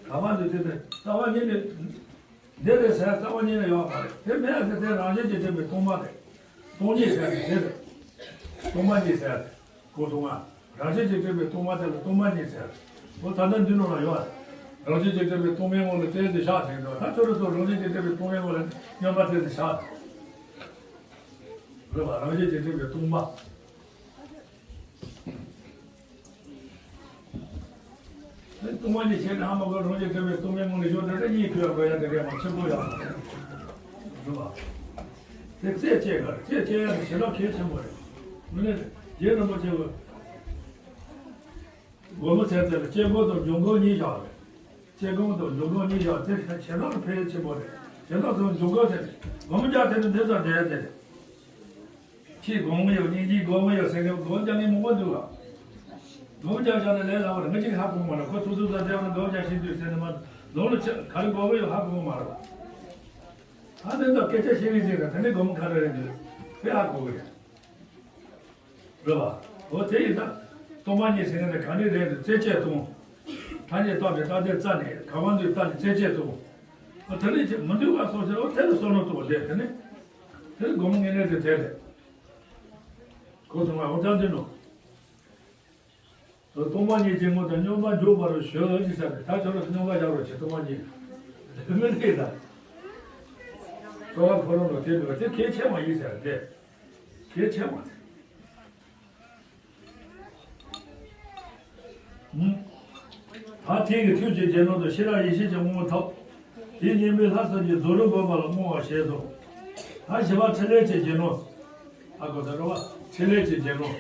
ག་པར་འདུག་དེ་དེ་རྩ་བ་ཉིད་ནས། འདི་རེད་ཟེར་རྩ་བ་ཉིད་ནས་ཡོད་མ་རེད། དེ་མེད་ཟེར། དེ་རང་བཞིན་གྱིས་གྲུབ་པའི་སྟོང་པ་རེད། སྟོང་ཉིད་ཟེར་ཡ་དེ་རེད། སྟོང་པ་ཉིད་ཟེར་ཡ་དེ། གོ་སོང་ང་། རང་བཞིན་གྱིས་གྲུབ་པའི་སྟོང་པ་དེ་ལ་སྟོང་པ་ཉིད་ཟེར། འོ་ད་ལྟ་འདི་ནང་ལ་ཡོད། རང་བཞིན་གྱིས་གྲུབ་པའི་སྟོང་པའི་ངང་ལ་བལྟས་ཏེ་བཞག་ཟེར་འདུག་ད་ཁྱོད་རང་ཚོ་རང་བཞིན་གྱིས་གྲུབ་པའི་སྟོང་པའི་ངང་ལ་མཉམ་པར་བལྟས་ཏེ་བཞག་རེད་པ། རང་བཞིན་གྱིས་གྲུབ་པའི་སྟོང་པ། སྟོང་པ་ཉིད་ཟེར་ན་ཧ་མ་གོ། རང་བཞིན་གྲུབ་པའི་སྟོང་པའི་ངང་ལ་བཞག་ན་ད་གཉིད་ཁུག་པ་ཡ་དེ་རེད་མ། ཆེན་པོ་ཡ་རེད་པ། དེ་རྩེད་ཆས་ག་རེ། རྩེད་ཆས་ཡ་དེ་ཞེ་དྲག་གལ་ཆེན་པོ་རེད། དངོས་གནས་རྗེ་རིན་པོ་ཆེ་གིས་སྒོར་མོ་ཚད་ཚད་ལ་དཔྱད་སྒོམ་དང་འབྱུང་སྒོམ་གཉིས་བཞག་རེད། དཔྱད་སྒོམ་དང་འབྱུང་སྒོམ་གཉིས་བཞག་དེ་ཞེ་དྲག་ཕལ་ཆེན་པོ་རེད། ཞེ་དྲག་ཚོ་འབྱུང་སྒོམ་ཟེར་ནས་སྒོམ་རྒྱག་ཟེར་ནས་འདི་ཚོ་འདྲ་ཡ་དེ་རེད། ཕྱིའི་སྒོམ་ཡོད། སྙིང་རྗེའི་སྒོམ་ཡོད་ཟེར་མཁན་སྒོམ་རྒྱག་མཁན་མང་པོ་འདུག་ག་སྒོམ་རྒྱག་བཞག་ན་ལས་སླ་བ་རེད། ང་གཅིག་ཧ་གོ་མ་རེད། ཁོ་ཚོ་ཚོ་ཚོ་བསྡད་པ་ན་སྒོམ་རྒྱག་ཤེས་འདུག་ཟེར་ནས་མ། ལོང་ལ་ཆ་ག་རེ་སྒོམ་ཡོད་ཧ་གོ་མ་རེད་པ། ད་དེ་ཚོ་སྐད་ཆ་བཤད་མཁན་ཟེར་ན་དེ་ནས་སྒོམ་ག་རེ་རེད་འདུག་དེ་ཧ་གོ་གི་རེད། རེད་པ། འོ་དེ་ཡིན་ད། སྟོང་པ་ཉིད་ཟེར་མཁན་དེ་ག་འདྲ་རེད་འདུག་རྩེད་ཆས་སྟོང་། ཐ་སྙད་བཏགས་པའི་རྟགས་དེ་རྩ་ནས་ག་པར་འདུག་བལྟས་ནས་རྩེད་ཆས་སྟོང་། འོ་དེ་ནས་ཅི་མི་འདུག་ག་སོང་ཟེར། འོ་དེ་ལ་བསམ་བློ་གཏོང་བ་རེད། དེ་ནས་དེ་སྒོམ་དངོས་གནས་དེ་དེ་རེད། གོ་སོང་ང་། འོ་ད་འདི་ནོ། སྟོང་པ་ཉིད་ཀྱི་ངང་དུ་སྙོམས་པར་འཇུག་པར་ཞུ་ཞེས་ཟེར་ཏེ། ད་ཁྱོད་རང་སྙོམས་པར་བཞག་རོགས་བྱེད། སྟོང་པ་ཉིད་མི་ལས་ད། གསོལ་བ་ཁོ་རང་ལ་དེ་འདུག་དེ་གལ་ཆེ་བ་ཡིན་ཟེར་ཏེ། གལ་ཆེ་བ་དེ། ད་དེ་ཡི་ཐུགས་ཀྱི་རྗེས་གནང་དུ་ཤེས་རབ་ཡེ་ཤེས་ཀྱི་སྔོ་ཐོག་དེ་སྙེམས་པའི་ལྷ་ཚོགས་ཀྱིས་རྫོགས་རིམ་བསྒོམ་པ་ལ་བསྔོ་བར་བྱེད་དོ། ད་བཞི་པ་ཕྲིན་ལས་ཀྱི་རྗེས་གནང་། ཨ་ཁོ་ད་རོ་བ་ཕྲིན་ལས་ཀྱི་རྗེས་གནང་།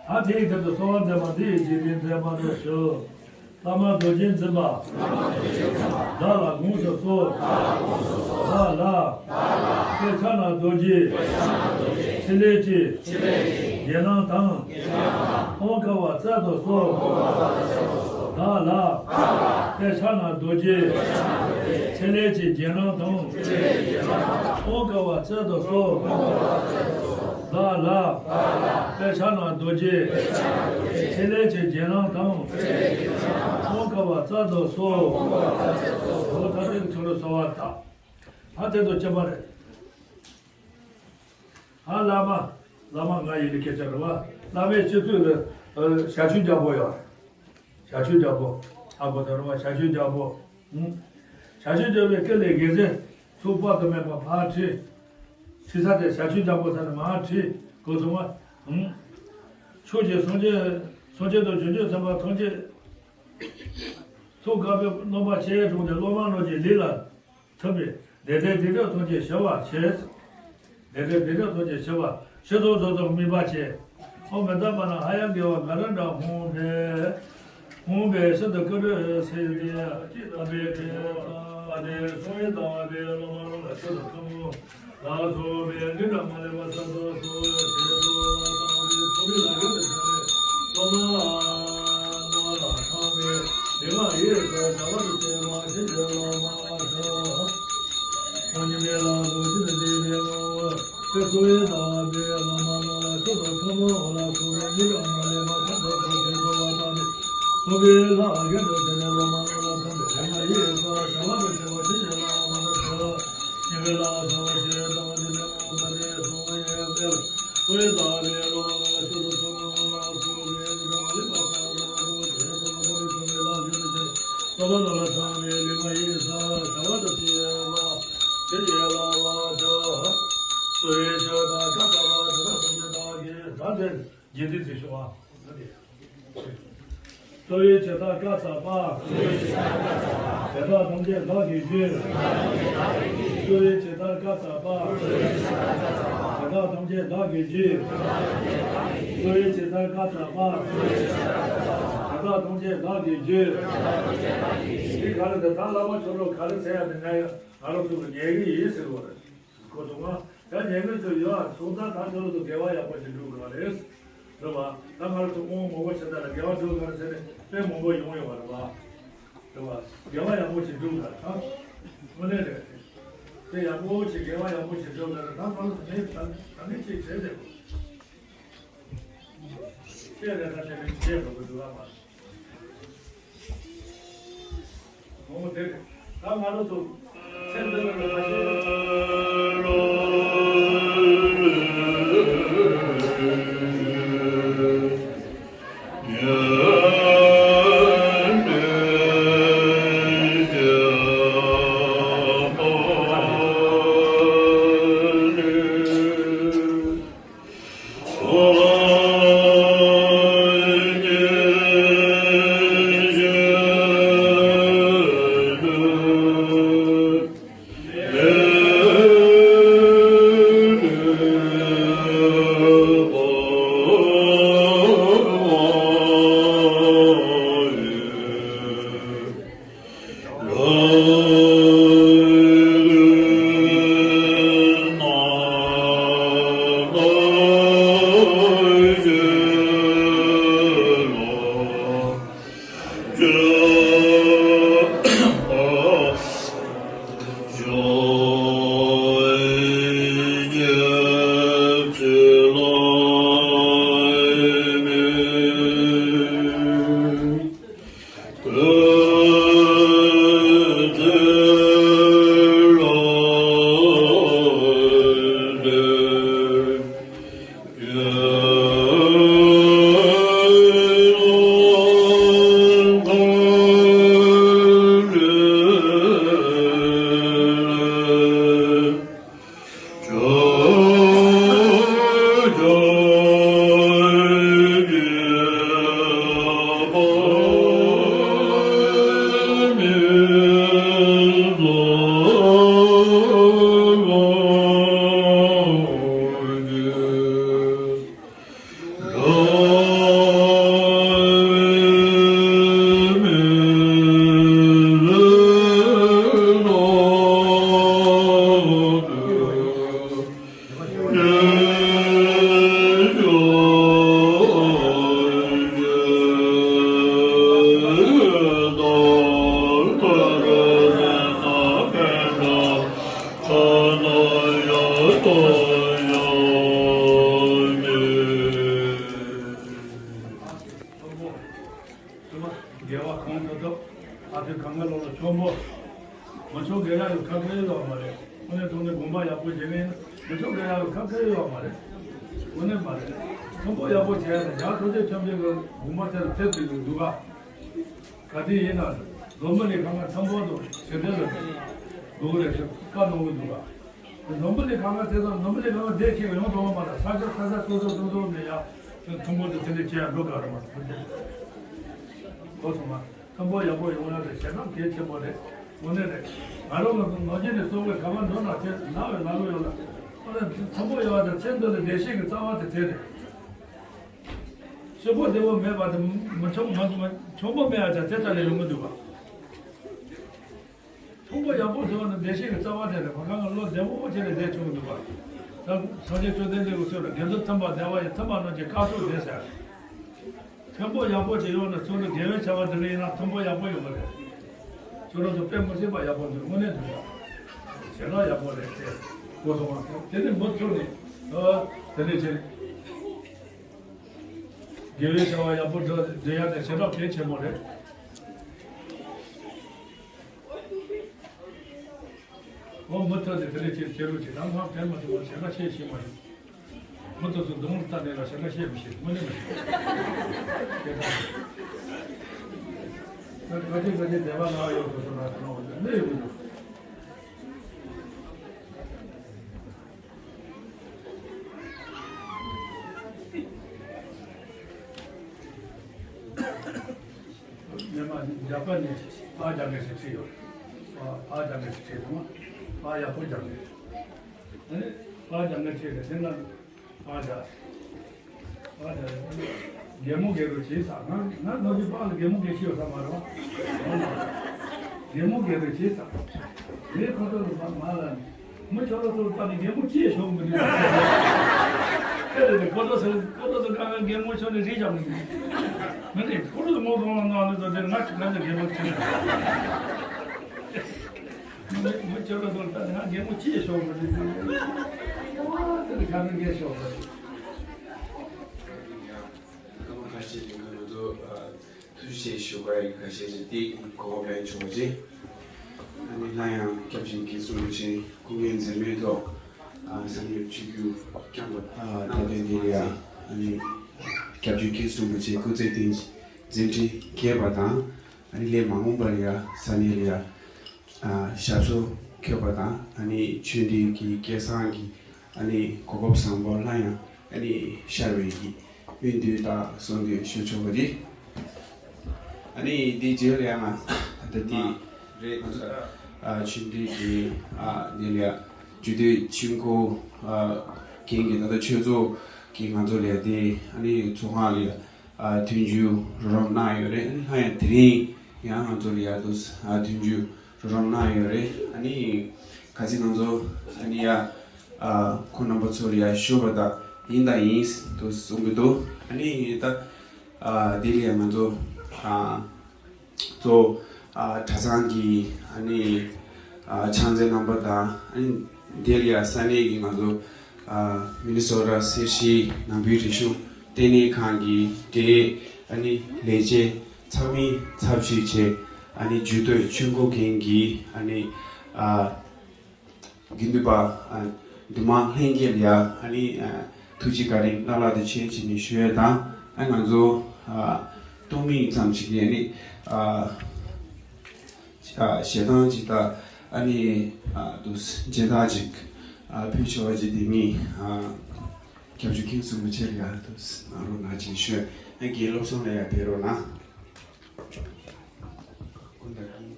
ད་དེ་ཡི་ཐད་དུ་གསོལ་བ་འདེབས་པ་འདི་ཡི་རྗེས་ཟློས་མཛད་པ་ལ་ཞུ། བླ་མ་རྡོ་རྗེ་འཛིན་པ། བདག་ལ་དགོངས་སུ་གསོལ། བདག་ལ། དཔེ་ཆ་ན་རྡོ་རྗེ། ཕྲིན་ལས་ཀྱི། རྗེས་གནང་དང་། དབང་བསྐུར་བ་སྩལ་དུ་གསོལ། བདག་ལ། དཔེ་ཆ་ན་རྡོ་རྗེ། ཕྲིན་ལས་ཀྱི་རྗེས་གནང་དང་། དབང་བསྐུར་བ་སྩལ་དུ་གསོལ། བདག་ལ། དཔེ་ཆ་ན་རྡོ་རྗེ། ཕྲིན་ལས་ཀྱི་རྗེས་གནང་དང་། དབང་བསྐུར་བ་སྩལ་དུ་གསོལ། འོ་ད་དེ་ཚོ་ལ་གསོལ་བ་བཏབ། ད་དེ་ཚོ་སྐྱེ་བ་རེད། ཨ་བླ་མ། བླ་མ་ང་ཡིན་ནི་སྐད་ཆ་རེད་པ། བླ་མའི་སྤྱི་གཙུག་ལ་ཨ་ཞབས་ཞུ་རྒྱལ་པོ་ཡོད། ཞབས་ཞུ་རྒྱལ་པོ། ཨ་ཁོ་ད་རུང་བ་ཞབས་ཞུ་རྒྱལ་པོ། ཨུ། ཞབས་ཞུ་རྒྱལ་པོའི་སྐུ་ལས་དགེ་མཚན་ཚོགས་དཔག་ཏུ་མེད་པ་ཕར་ཁྲིད། ཁྲིད་ས་དེ་ཞབས་ཞུ་རྒྱལ་པོ་ས་ནས་མར་ཁྲིད་གོ་སོང་བ། ཨུ། ཕྱོགས་ཀྱི་སངས་རྒྱས་སངས་རྒྱས་དང་བྱང་ཆུབ་སེམས་དཔའ་ཐམས་ཅད། ཚོགས་དཀར་པོའི་རྣམ་པ་ཆེ་ཆུང་དེ་སློབ་མ་རྣམས་ཀྱི་ལུས་ལ། ཐུབ་པས་བདེ་ལྡན་བདེ་འགྲོ་ཐམས་ཅད་ཞི་བར་བྱེད། བདེ་ལྡན་བདེ་འགྲོ་ཐམས་ཅད་ཞི་བར་ཞི་དང་རྫོགས་སུ་སྨིན་པར་བྱེད། ཨོཾ་མི་ཛ་པ་ཎ་ཧ་ཡ་གེ་ཝ་ག་ར་ཎ་ཧཱུྃ་ཕཊ། ཧཱུྃ་ཕཊ་ཤིན་ཏུ་ཀུ་རུ་སིདྡྷི། ཨ་ཏི་ཏ་བེ་ཏི་ཏ་ཨ་ཏི་སོ་ཡི་ཏ་བེ་བླ་མ་ལ་ཤོ་ཐ་ཁ་མོ། ལ་སོགས་པའི་ནི་ག་མ་ལེ་བ་ས་ཏོ་སོ་ཡ་ཤེ་ཏོ་ཏ་བེ་ཐོ་བི་ལ་གེ་ཏ་ཤ་ལེ་ཏོ་མ་ན་ལ་ཁ་མེ་དེ་མ་ཡེ་ས་བྱ་བ་རུ་ཏེ་མ་ཤེ་ཏེ་ལ་མ་ཤ། ཨོ་ཉི་མེ་ལ་ལོ་ཅི་ལ་ལེ་ལེ་ལོ། ཏེ་སོ་ཡེ་ཏ་བེ་ལ་མ་ན་ལ་ཤོ་ཏ་ཁ་མོ་ལ་སོགས་པའི་ནི་ག་མ་ལེ་བ་ས་ཏོ་སོ་ཤེ་ཏོ་བ་ཏ་མེ་ཐོ་བི་ལ་གེ་ཏ་ཤ་ལེ་ལོ་མ་ན་ལ་ཁ་མེ་དེ་མ་ཡེ་ས་བྱ་བ་རུ་ཏེ་མ་ཤེ་ཏེ་ལ་མ་ཤ། ཉི་མེ་ལ་ས་བ་ཤེ་ཏ་བ་ཏི་ལེ་མ་ཏ་ཏེ། རྗེས་འདི་ཚེ་ཤོག་ཨ། གཙོ་བོའི་བྱེ་བྲག་བཀའ་སྩལ་པ། དེ་དག་ཐམས་ཅད་བདག་གིས་བརྗོད། གཙོ་བོའི་བྱེ་བྲག་བཀའ་སྩལ་པ། དེ་དག་ཐམས་ཅད་བདག་གིས་བརྗོད། གཙོ་བོའི་བྱེ་བྲག་བཀའ་སྩལ་པ། དེ་དག་ཐམས་ཅད་བདག་གིས་བརྗོད། འདི་ག་རེ་ཟེར། ད་བླ་མ་མཆོག་གྲོགས་ག་རེ་ཟེར་ཡ་དེ་ང་ང་རང་ཚོ་གི་ཉན་གི་ཡིན་ཟེར་བ་རེད། གོ་སོང་ང་། ད་ཉན་གི་ཚོ་ཡོད་ཨ། སོང་ཙང་ད་ཁྱོད་རང་ཚོ་དགེ་བ་ཡག་པོ་ཞིག་སྒྲུབ་དགོས་རེད། རེད་བ། ད་ང་རང་ཚོ་དབང་མང་པོ་བྱེད་ད་ལ་དགེ་བ་སྒྲུབ་ག་རེ་ཟེར་ནས་དཔེ་མང་པོ་ཡོང་ཡོད་པ་རེད་བ། རེད་བ། དགེ་བ་ཡག་པོ་ཞིག་སྒྲུབ་དགོས་རེད་ད། དངོས་གནས་རེད། དཔེ་ཡག་པོ་ཞིག་དགེ་བ་ཡག་པོ་ཞིག་སྒྲུབ་དགོས་རེད། ད་ང་རང་ཚོ་ངས་ད་ད་ནི་ཅིག་བྱས་ཏེ། བཤད་རེ་ད་བཤད་རེ་བཤད་འགྲོ་གི་འདུག་ཨ་མ། ངོ་བོ་དེ་རེད། ད་ང་རང་ཚོ་ཚེ་འདི་ལ་ཁ་ཤས། དགེ་བ་གང་ཐོབ་ཐོབ། ཨ་ཐུ་གང་ག་ལོ་ལ་ཆོམ་པོ། མི་ཆོག་དགེ་ར་ཡོད་ཁ་ཁ་ཡོད་མ་རེད། དངོས་གནས་དྲང་གནས་དགོངས་པ་ཡག་པོ་བཞེས་མཁན་ནི་མི་ཆོག་དགེ་ར་ཡོད་ཁ་ཁ་ཡོད་མ་རེད། དངོས་གནས་མ་རེད། ཆོམ་པོ་ཡག་པོ་བྱས་ན་ཡང་ཐུགས་རྗེ་ཆེན་པོའི་དགོངས་པ་དེ་ལ་ཐེབས་ཏེ་འདུག་ག་ག་དུས་ཡིན་ན་འཛམ་བུ་གླིང་གང་ག་ཆོམ་པོ་དང་ཞི་བདེ་ལ་འདུག་རེད་ཟེར་བཀའ་གནང་གི་འདུག་ག་འཛམ་བུ་གླིང་གང་ག་ཚེ་སང་འཛམ་བུ་གླིང་གང་ག་བདེ་སྐྱིད་ཡོང་ཐུབ་པ་མ་རེད། ས་ཆ་ས་ཆ་སོ་སོ་སོ་སོ་ནས་ཡང་ཆོམ་པོ་དང་དེ་འདྲ་བྱས་འགྲོ་ག་རེད་མ་གཏོགས། གོ་སོང་ང་། ཆོམ་པོ་ཡག་པོ་ཡོང་ཡ་དེ་ཞེ་དྲག་གལ་ཆེན་པོ་རེད། དངོས་གནས་རེད། ང་རང་ལ་ནང་ཆེན་ནས་གསུང་གི་ག་པར་འགྲོ་ན་དེ་ན་བའི་ལ་ལུ་ཡོད་ལ། དངོས་གནས་ཆོམ་པོ་ཡོང་བ་དང་ཚེ་འདི་ལ་བདེ་སྐྱིད་ཀྱི་རྩ་བ་དེ་དེ་རེད། ཕྱུག་པོ་བདེ་བོ་མེད་པ་དེ་མི་ཆོམ་མ་མ་ཆོམ་པོ་མེད་ཡ་ཅང་དེ་ཙམ་ལས་ཡོང་གི་འདུག་ག་ཆོམ་པོ་ཡག་པོ་ཟེར་བ་ནི་བདེ་སྐྱིད་ཀྱི་རྩ་བ་དེ་རེད། ཕ་གང་གི་བློ་བདེ་མོ་བྱས་ནས་བསྡད་ཆོག་གི་འདུག་ག་ད་སངས་རྒྱས་བཅོམ་ལྡན་འདས་ཀྱིས་གསུངས་པའི་དགེ་ཚུལ་མཐུན་པ་བདེ་བ་ཡི། མཐུན་པ་རྣམས་ཀྱི་དཀར་ཕྱོགས་བདེ་ཟེར། ཆོམ་པོ་ཡག་པོ་ཅིག་ཡོང་ན་ཚུར་དུ་དགེ་བའི་བྱ་བ་འདི་འདྲ་ཡིན་ན་ཆོམ་པོ་ཡག་པོ་ཡོང་གི་རེད། ཁྱོད་རང་ཚོ་དཔེ་མི་སྲིད་པ་ཡག་པོ་འདུག་དངོས་གནས་འདུག་ཡ། ཞེ་དྲག་ཡག་པོ་རེད་དེ། གོ་སོང་བ་དེ་ནི་མུ་མཐུད་ནས་ཨ་དེ་འདྲ་བྱས། དགེ་བའི་བྱ་བ་ཡག་པོ་འགྲོ་འགྲོ་ཡ་དེ་ཞེ་དྲག་གལ་ཆེན་པོ་རེད། འོ་མུ་མཐུད་ནས་དེ་འདྲ་བྱས་བྱེད་རོགས་བྱེད། ད་ང་དྲན་མ་ཐུབ་པ་ཞེ་དྲག་བཤད་ཤེས་མ་ཡོང་། མི་དེ་ཚོ་གདོང་ལ་ལྟ་ནས་ལ་བཤད་ན་བཤད་མི་ཤེས། དངོས་གནས་མི་ཤེས། སྐད་གྲགས་ད་ག་ཅི་ག་ཅི་སྡེ་པ་ལ་ཡོད་སོ་སོ་ལ་ཐོན་འོང་ནས་ཡོད་གི་འདུག་སྔོན་མ་རྒྱ་གར་ནས་ཕར་རྒྱ་མི་ཞིག་ཁྲིད་ཡོད། ཕར་རྒྱ་མི་ཞིག་ཁྲིད་སོང་། ཕར་ཡག་པོ་རྒྱ་མི། ཨ་ནི་ཕར་རྒྱ་མི་ཁྲིད་ནས་དེ་ན་ཕར་རྒྱ། ཕར་རྒྱ། རྒན་མོ་རྒན་རོ་བྱས་ས། ང་ང་ནོར་གྱི་པང་ལ་རྒན་མོ་རྒན་ཤི་ཡོད་ས་མ་རེད་བ། རྒན་མོ་རྒན་རོ་བྱས་ས། ངས་ཁོ་ཚོ་ལ་མ་མ་ལ་ནི། མི་ཁྱོད་རང་ཚོ་ལ་ལྟ་ནས་རྒན་མོ་ཅི་ཡང་ཤོར་མི་འདུག་ཨེ་རེད་རེད། ཁོ་ཚོ་ཚོ་ཁོ་ཚོ་ཚོ་གང་ག་རྒན་མོ་ཤོར་ནས་རེད་བཞག་མི་འདུག་མི་འདུག་ཁོ་ཚོ་ངོ་གང་ལ་ནང་ནས་ཚོ་དེ་ང་ང་ཚོ་རྒན་མོ་ཆེ་ན། མི་མི་ཁྱོད་རང་ཚོ་ལ་ལྟ་ནས་ང་རྒན་མོ་ཅི་ཡང་ཤོར་མི་འདུག་ཨ་དེ་ལ་གང་ག་རྒན་ཤོར་མི་འདུག་སྐར་མ་ཁ་ཤས་ཀྱི་ང་ཚོ། ཐུགས་རྗེ་ཆེ་ཞུ་བ་ཡིན། ཁ་ཤས་ཀྱིས་དེ་གོ་སྐབས་ལེན་བྱུང་བ་རེད། ཨ་ནི་སླར་ཡང་སྐྱབས་རྗེ་མཁན་ཟུར་རིན་པོ་ཆེ་སྐུ་ངལ་འཛེམས་མེད་ཐོག་ཨ་གསར་འགོད་ཆིབས་བསྒྱུར་བསྐྱངས་པ། ཨ་ད་ཐེངས་འདི་ལ་ཡང་ཨ་ནི་སྐྱབས་རྗེ་མཁན་ཟུར་རིན་པོ་ཆེ་སྐུ་ཚེ་བརྟན་འཛིན་གྲྭ་རྒྱས་པ་དང་། ཨ་ནི་ལས་མ་འོངས་པར་ཡང་ས་གནས་ལ་ཡང་ཨ་ཞབས་སོར་འཁོད་པ་དང་། ཨ་ནི་ཆོས་འབྲེལ་གྱི་སྐལ་བཟང་གི་ཨ་ནི་གོ་སྐབས་བཟང་པོ་སླར་ཡང་ཨ་ནི་ཤར་བའི་གི་སྨོན་འདུན་དང་གསོལ་འདེབས་ཞུ་ཆོག་པ་རེད། ཨ་ནི་འདི་རྗེས་ལ་ཡང་ད་ལྟ་འདི་རེད། ང་ཚོ་ཨ་ཆོས་འབྲེལ་གྱི་ཨ་འདི་ལ་ཡང་རྒྱུད་སྟོད་ཆོས་འཁོར་ཨ་རྒན་གྱི་ད་ལྟ་ཆོས་ཚོགས་ཀྱི་ང་ཚོ་ལ་ཡང་དེ་ཨ་ནི་ཚོགས་ཁང་ལ་ཡང་ཨ་མཐུན་འགྱུར་རོགས་རམ་གནང་ཡོད་རེད། ཨ་ནི་སླར་ཡང་དེ་རིང་ཡང་ང་ཚོ་ལ་ཡང་དུ་ཨ་མཐུན་འགྱུར་རོགས་རམ་གནང་ཡོད་རེད། ཨ་ནི་ག་ཚོད་ང་ཚོ་ཨ་ནི་ཡ་ཨ་ཁོང་རྣམ་པ་ཚོ་ལ་ཡ་ཞུ་བ་དང་ཡིན་དང་ཡིན་དུ་གསུང་གི་འདུག་ཨ་ནི་ད་ཨ་དེ་ལ་ཡ་ང་ཚོ་ཨ་གཙོ་ཨ་གྲྭ་ཚང་གི་ཨ་ནི་ཨ་ཕྱག་མཛོད་རྣམ་པ་དང་། ཨ་ནི་དེ་ལ་ཡ་ས་གནས་ཀྱི་ང་ཚོ་ཨ་མི་ནི་སོ་ཊ་སེར་བྱེས་ནང་པའི་རིག་གཞུང་ལྟེ་གནས་ཁང་གི་འབྲེལ་ཨ་ནི་ལས་བྱེད་ཚབ་མི་ཚབ་ཞུས་བྱས། ཨ་ནི་རྒྱུད་སྟོད་ཆོས་འཁོར་རྒན་གྱི་ཨ་ནི་ཨ་དགེ་འདུན་པ་ཨ་འདུས་མང་ལྷན་རྒྱས་ལ་ཡ་ཨ་ནི་ཨ་ཐུགས་རྗེ་བཀའ་དྲིན་བླ་ལྷག་ཏུ་ཆེ་ཞེས་ནས་ཞུ་ཡས་དང་། ཨ་ང་ཚོ་ཨ་སྟོང་མིག་ཙམ་ཞིག་ཡས་ནི་ཨ་ཨ་ཞལ་ཐང་ཅིག་དང་། ཨ་ནི་ཨ་དུ་མཇལ་དར་ཅིག་ཨ་ཕུལ་ཆོག་པ་ཅིག་དེ་མིན་ཨ་སྐྱབས་རྗེ་མཁན་ཟུར་རིན་པོ་ཆེ་ལ་ཡ་དུ་གནང་རོགས་གནང་ཅེས་ཞུ། ཨ་རྒན་བློ་བཟང་ལ་ཡ་ཕེབས་རོགས་གནང་། སྐུ་མདུན།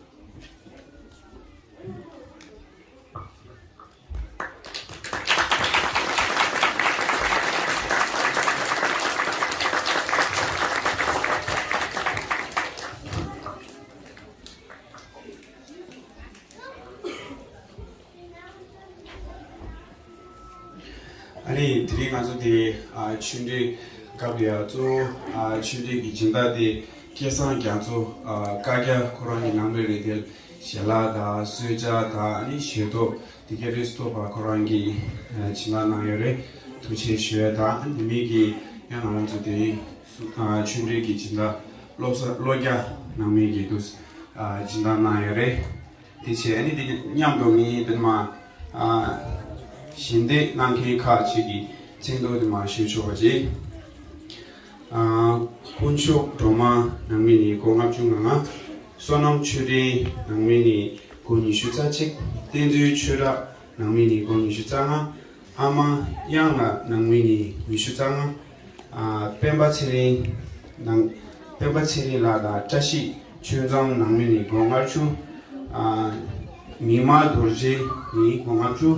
ཨ་ནི་དེ་རིང་ང་ཚོ་དེ་ཨ་ཆོས་འབྲེལ་སྐབས་ལ་ཡ་གཙོ་བོ་ཨ་ཆོས་འབྲེལ་གྱི་སྦྱིན་བདག་དེ་སྐལ་བཟང་རྒྱ་མཚོ་ཨ་བཀའ་རྒྱ་ཁོ་རང་གི་ནང་པའི་རིགས་གཏེར་ཞལ་ལག་དང་གསོལ་ཇ་དང་། ཨ་ནི་ཞལ་ཏོག་དེ་ག་རེ་སོགས་པ་ཁོ་རང་གིས་ཨ་བྱིན་རླབས་གནང་ཡོད་རེད། ཐུགས་རྗེ་ཆེ་ཞུ་ཡས་དང་། ཨ་ནི་དེ་མིན་གྱི་ཡང་ང་རང་ཚོ་དེ་རིང་ཨ་ཆོས་འབྲེལ་གྱི་སྦྱིན་བདག་བློ་བཟང་བློ་རྒྱ་ནང་མི་གིས་དུ་ཨ་སྦྱིན་བདག་གནང་ཡོད་རེད། དེ་བྱས་ཨ་ནི་དེ་མཉམ་དུ་ངས་དེ་མ་ཨ་ཞལ་འདེབས་གནང་མཁན་ཁག་ཅིག་གི་མཚན་ཐོ་དེ་མ་ཞུ་ཆོག་པ་ཅིག་ཨ་དཀོན་མཆོག་སྒྲོལ་མ་ནང་མི་ནི་སྒོར་ལྔ་བཅུ་ང་ལྔ། བསོད་ནམས་ཆོས་སྒྲོན་ནང་མི་ནི་སྒོར་ཉི་ཤུ་རྩ་གཅིག་བསྟན་འཛིན་ཆོས་གྲགས་ནང་མི་ནི་སྒོར་ཉི་ཤུ་རྩ་ལྔ། ཨ་མ་གཡང་ལགས་ནང་མི་ནི་ཉི་ཤུ་རྩ་ལྔ། ཨ་སྤེན་པ་ཚེ་རིང་ནང་སྤེན་པ་ཚེ་རིང་ལགས་དང་བཀྲ་ཤིས་ཆོས་འཛོམས་ནང་མི་ནི་སྒོར་ལྔ་བཅུ། ཨ་མིག་དམར་རྡོ་རྗེ་ནི་སྒོར་ལྔ་བཅུ།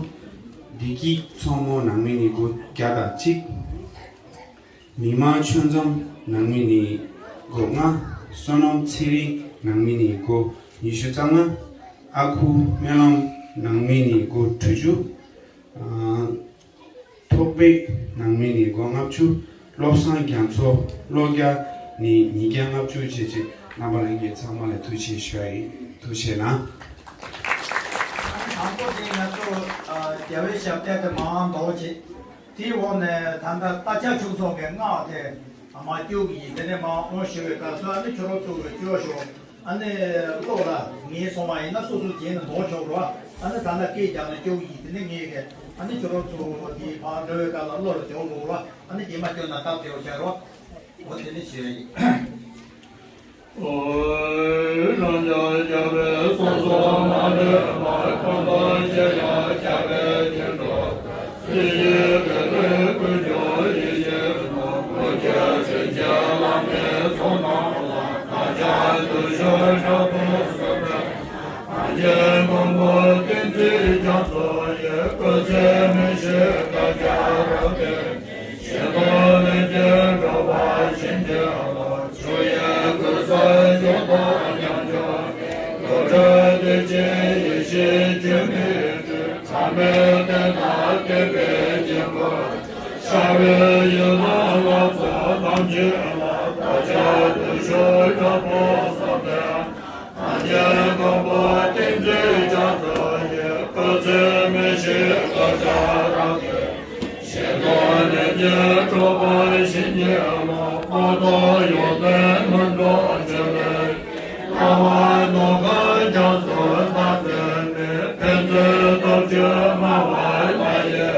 བདེ་སྐྱིད་མཚོ་མོ་ནང་མི་ནི་སྒོར་བརྒྱ་དང་གཅིག་མི་དམངས་ཆོས་འཛོམས་ནང་མི་ནི་སྒོར་ལྔ། བསོད་ནམས་ཚེ་རིང་ནང་མི་ནི་སྒོར་ཉི་ཤུ་རྩ་ལྔ། ཨ་ཁུ་སྨོན་ལམ་ནང་མི་ནི་སྒོར་དྲུག་ཅུ། ཨ་ཐོག་པའི་ནང་མི་ནི་སྒོར་ལྔ་བཅུ། བློ་བཟང་རྒྱ་མཚོ་བློ་རྒྱ་ནི་ཉིས་བརྒྱ་ལྔ་བཅུ་བྱས་ཅིག་རྣམ་པ་ལྷན་རྒྱས་ཚང་མ་ལ་ཐུགས་རྗེ་ཆེ་ཞུ་ཡ་ཡིན། ཐུགས་རྗེ་གནང་། དང་པོ་དེ་ང་ཚོ་ཨ་རྒྱལ་བའི་ཞབས་བརྟན་དེ་མང་མདོག་བྱེད། དེའི་འོག་ནས་ད་ལྟ་རྟ་ལྕག་ཆུ་ཚོགས་ཀྱི་སྔགས་དེ་མར་སྐྱོར་གྱི་ཡིན། དེ་ནས་མར་དབང་ཞུ་བའི་སྐབས་སུ་ཨ་ནི་ཁྱོད་རང་ཚོ་གིས་སྐྱོར་ཤོག་ཨ་ནི་ཀློག་ལ་ངེས་སོང་བ་ཡིན་ན་སོ་སོ་རྗེས་ནས་འདོན་ཆོག་རོགས། ཨ་ནི་ད་ལྟ་སྐད་རྒྱག་ནས་སྐྱོར་གྱི་ཡིན། དེ་ནས་ངས་གི་ ཨ་ནི་ཁྱོད་རང་ཚོ་དེའི་ཕར་འགྲོ་བའི་སྐབས་ལ་བློ་ལ་དེ་འོང་དགོས་རོགས། ཨ་ནི་རྗེས་མ་ཁྱོད་ན་སྟབས་བདེ་བོ་བྱ་རོགས། འོ་དེ་ནི་བྱས་ཡིན། ཨོ་རང་ཅག་རྒྱལ་བའི་སོ་སོ་མ་ལུས་པ། གང་དག་ཅི་ཡང་རྒྱལ་བའི་བྱིན་རླབས། སྲིད་ཞིའི་བོད་ལུས་ཀུན་ཀྱང་ཡིད་བཞིན་ནོར། བུ་ཁྱོད་བྱིན་གྱིས་བརླབས་ནས་ཚོགས་རྣམས་ལ། བདག་ཅག་བདུད་ཕྱོགས་དྲག་པོའི་གཟིམ་དཔོན། གངས་ཅན་མགོན་པོ་བསྟན་འཛིན་རྒྱ་མཚོ་ཡི། སྐུ་ཚེ་མི་ཤིགས་བདག་ཅག་རབ་བརྟན། ཞིང་དུ་ལས་ཀྱི་འགྲོ་བ་བྱིན་གྱིས་རློབས། ཆོས་དབྱིངས་ཀུན་གསལ་སྐྱོང་དང་མཉམ་སྦྱོར། རྡོ་རྗེ་ཐེག་ཆེན་ཡེ་ཤེས་ཆོས་མིག་སྤྲུལ། ཐ་མལ་དོན་དག་སྟོན་པའི་སྙིང་པོ། ཤར་བའི་ཡུལ་ན་ལྷ་ཚོགས་ཐམས་ཅད་ལ། བདག་ཅག་བདུད་ཕྱོགས་དྲག་པོའི་གཟིམ་དཔོན། གངས་ཅན་མགོན་པོ་བསྟན་འཛིན་རྒྱ་མཚོ་ཡི། སྐུ་ཚེ་མི་ཤིགས་བདག་ཅག་རབ་བརྟན། ཞིང་དུ་ལས་ཀྱི་གྲོགས་པོ་བྱིན་གྱིས་རློབས། འཁོར་དང་ཡོན་ཏན་སྣ་ཚོགས་ཆེ་ལེགས། ལྟ་བ་ནམ་མཁའ་རྒྱ་མཚོ་ལྟར་མཛད་པའི། ཕན་ཚུན་སྟོབས་བཅུ་སྨྲ་བ་ལྷ་ཡི།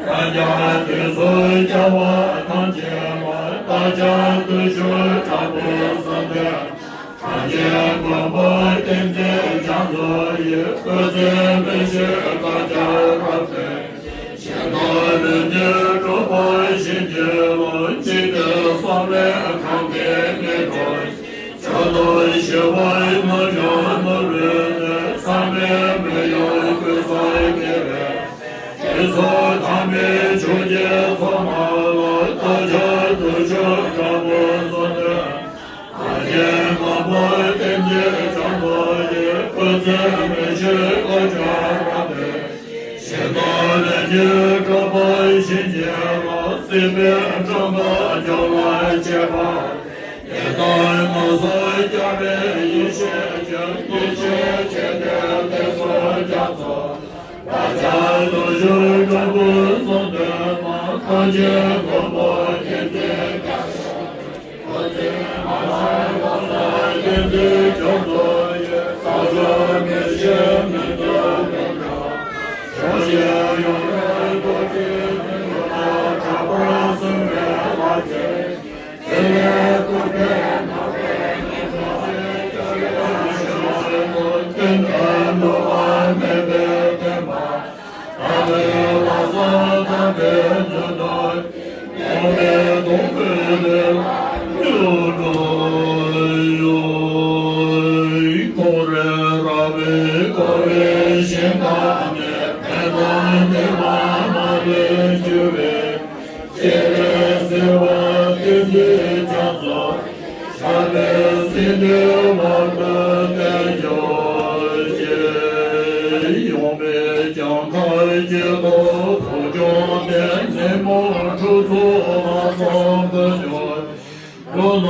རང་རྒྱལ་དུས་སུ་རྒྱལ་བ་ཐམས་ཅད་ལ། བདག་ཅག་བདུད་ཕྱོགས་དྲག་པོའི་གཟིམ་དཔོན། གངས་ཅན་མགོན་པོ་བསྟན་འཛིན་རྒྱ་མཚོ་ཡི། སྐུ་ཚེ་མི་ཤིགས་བདག་ཅག་རབ་བརྟན། ཞིང་དུ་ལས་ཀྱི་གྲོགས་པོ་བྱིན་གྱིས་རློབས། འཇིག་རྟེན་བསམ་ཡས་ཁང་གི་མེ་ཏོག་ཅན། སྐྱོ་གདུང་ཞི་བའི་རྣམ་གཞག་ནོར་བུའི་གནས། བསམ་པའི་མེ་ཡོས་ཀུན་སེལ་དགེ་བའི། དེ་ཚོགས་དམ་པའི་ཆོས་ཀྱི་ཚོགས་རྣམས་ལ། བདག་ཅག་བདུད་ཕྱོགས་དྲག་པོའི་གཟིམ་དཔོན། གངས་ཅན་མགོན་པོ་བསྟན་འཛིན་རྒྱ་མཚོ་ཡི། སྐུ་ཚེ་མི་ཤིགས་བདག་ཅག་རབ་བརྟན། ཞིང་དུ་ལས་ཀྱི་གྲོགས་པོ་བྱིན་གྱིས་རློབས། སྲིད་པའི་འགྲམ་པ་རྒྱུད་ལ་སྐྱེས་པ། ཡི་དམ་ངན་སོང་སྐྱོབ་པའི་ཡེ་ཤེས་ཀྱི། ཡེ་ཤེས་ཆེ་བསྟོད་དེ་སོགས་རྒྱ་མཚོ། བདག་ཅག་བདུད་ཕྱོགས་དྲག་པོའི་གཟིམ་དཔོན་མ། གངས་ཅན་མགོན་པོ་བསྟན་འཛིན་རྒྱ་མཚོ། སྐུ་ཚེ་མ་ལང་ལོ་ཙཱ་བསྟན་འཛིན་རྒྱ་མཚོ་ཡི། ས་ཕྱོགས་མི་ཤེས་མི་འདོད་མི་འདྲ། ཕྱོགས་བཞིར་ཡོངས་རྫོགས་རྡོ་རྗེ་འཛིན་པ། གྲགས་པ་གསུམ་ལས་ལྷག་ཅིང་། དེ་ལས་བཏུས་པའི་ནགས་ཁྲོད་ཉི་ཟླ་ཤར། ཞི་བ་ཡི་དོན་དུ་བསླུ་བ་མེད་པའི་བསྟན་པ། དམ་པའི་ལྷ་ས་དམ་པའི་རྒྱུད་དུ། སྟོང་པའི་སྟོང་པའི་ལས་ལ་འགྱུར་འགྲོ་ཡི། འཁོར་བའི་རབ་བསྐོར་བའི་ཞིང་ཁམས་ནས། ཕན་དང་བདེ་བ་མ་ལུས་འབྱུང་བའི། སྤྱན་རས་གཟིགས་དབང་བསྟན་འཛིན་རྒྱ་མཚོ། ཞབས་པད་སྲིད་མཐའི་བར་དུ་བརྟན་གྱུར་ཅིག། ཡོངས་པའི་གྱང་ཁ་སྐྱེ་ཐོག་ཕུག་ཀྱང་ལྡན། ནད་མུག་འཁྲུག་རྩོད་ལ་སོགས་ཀུན་ཀྱང་། འགྲོ་ལ་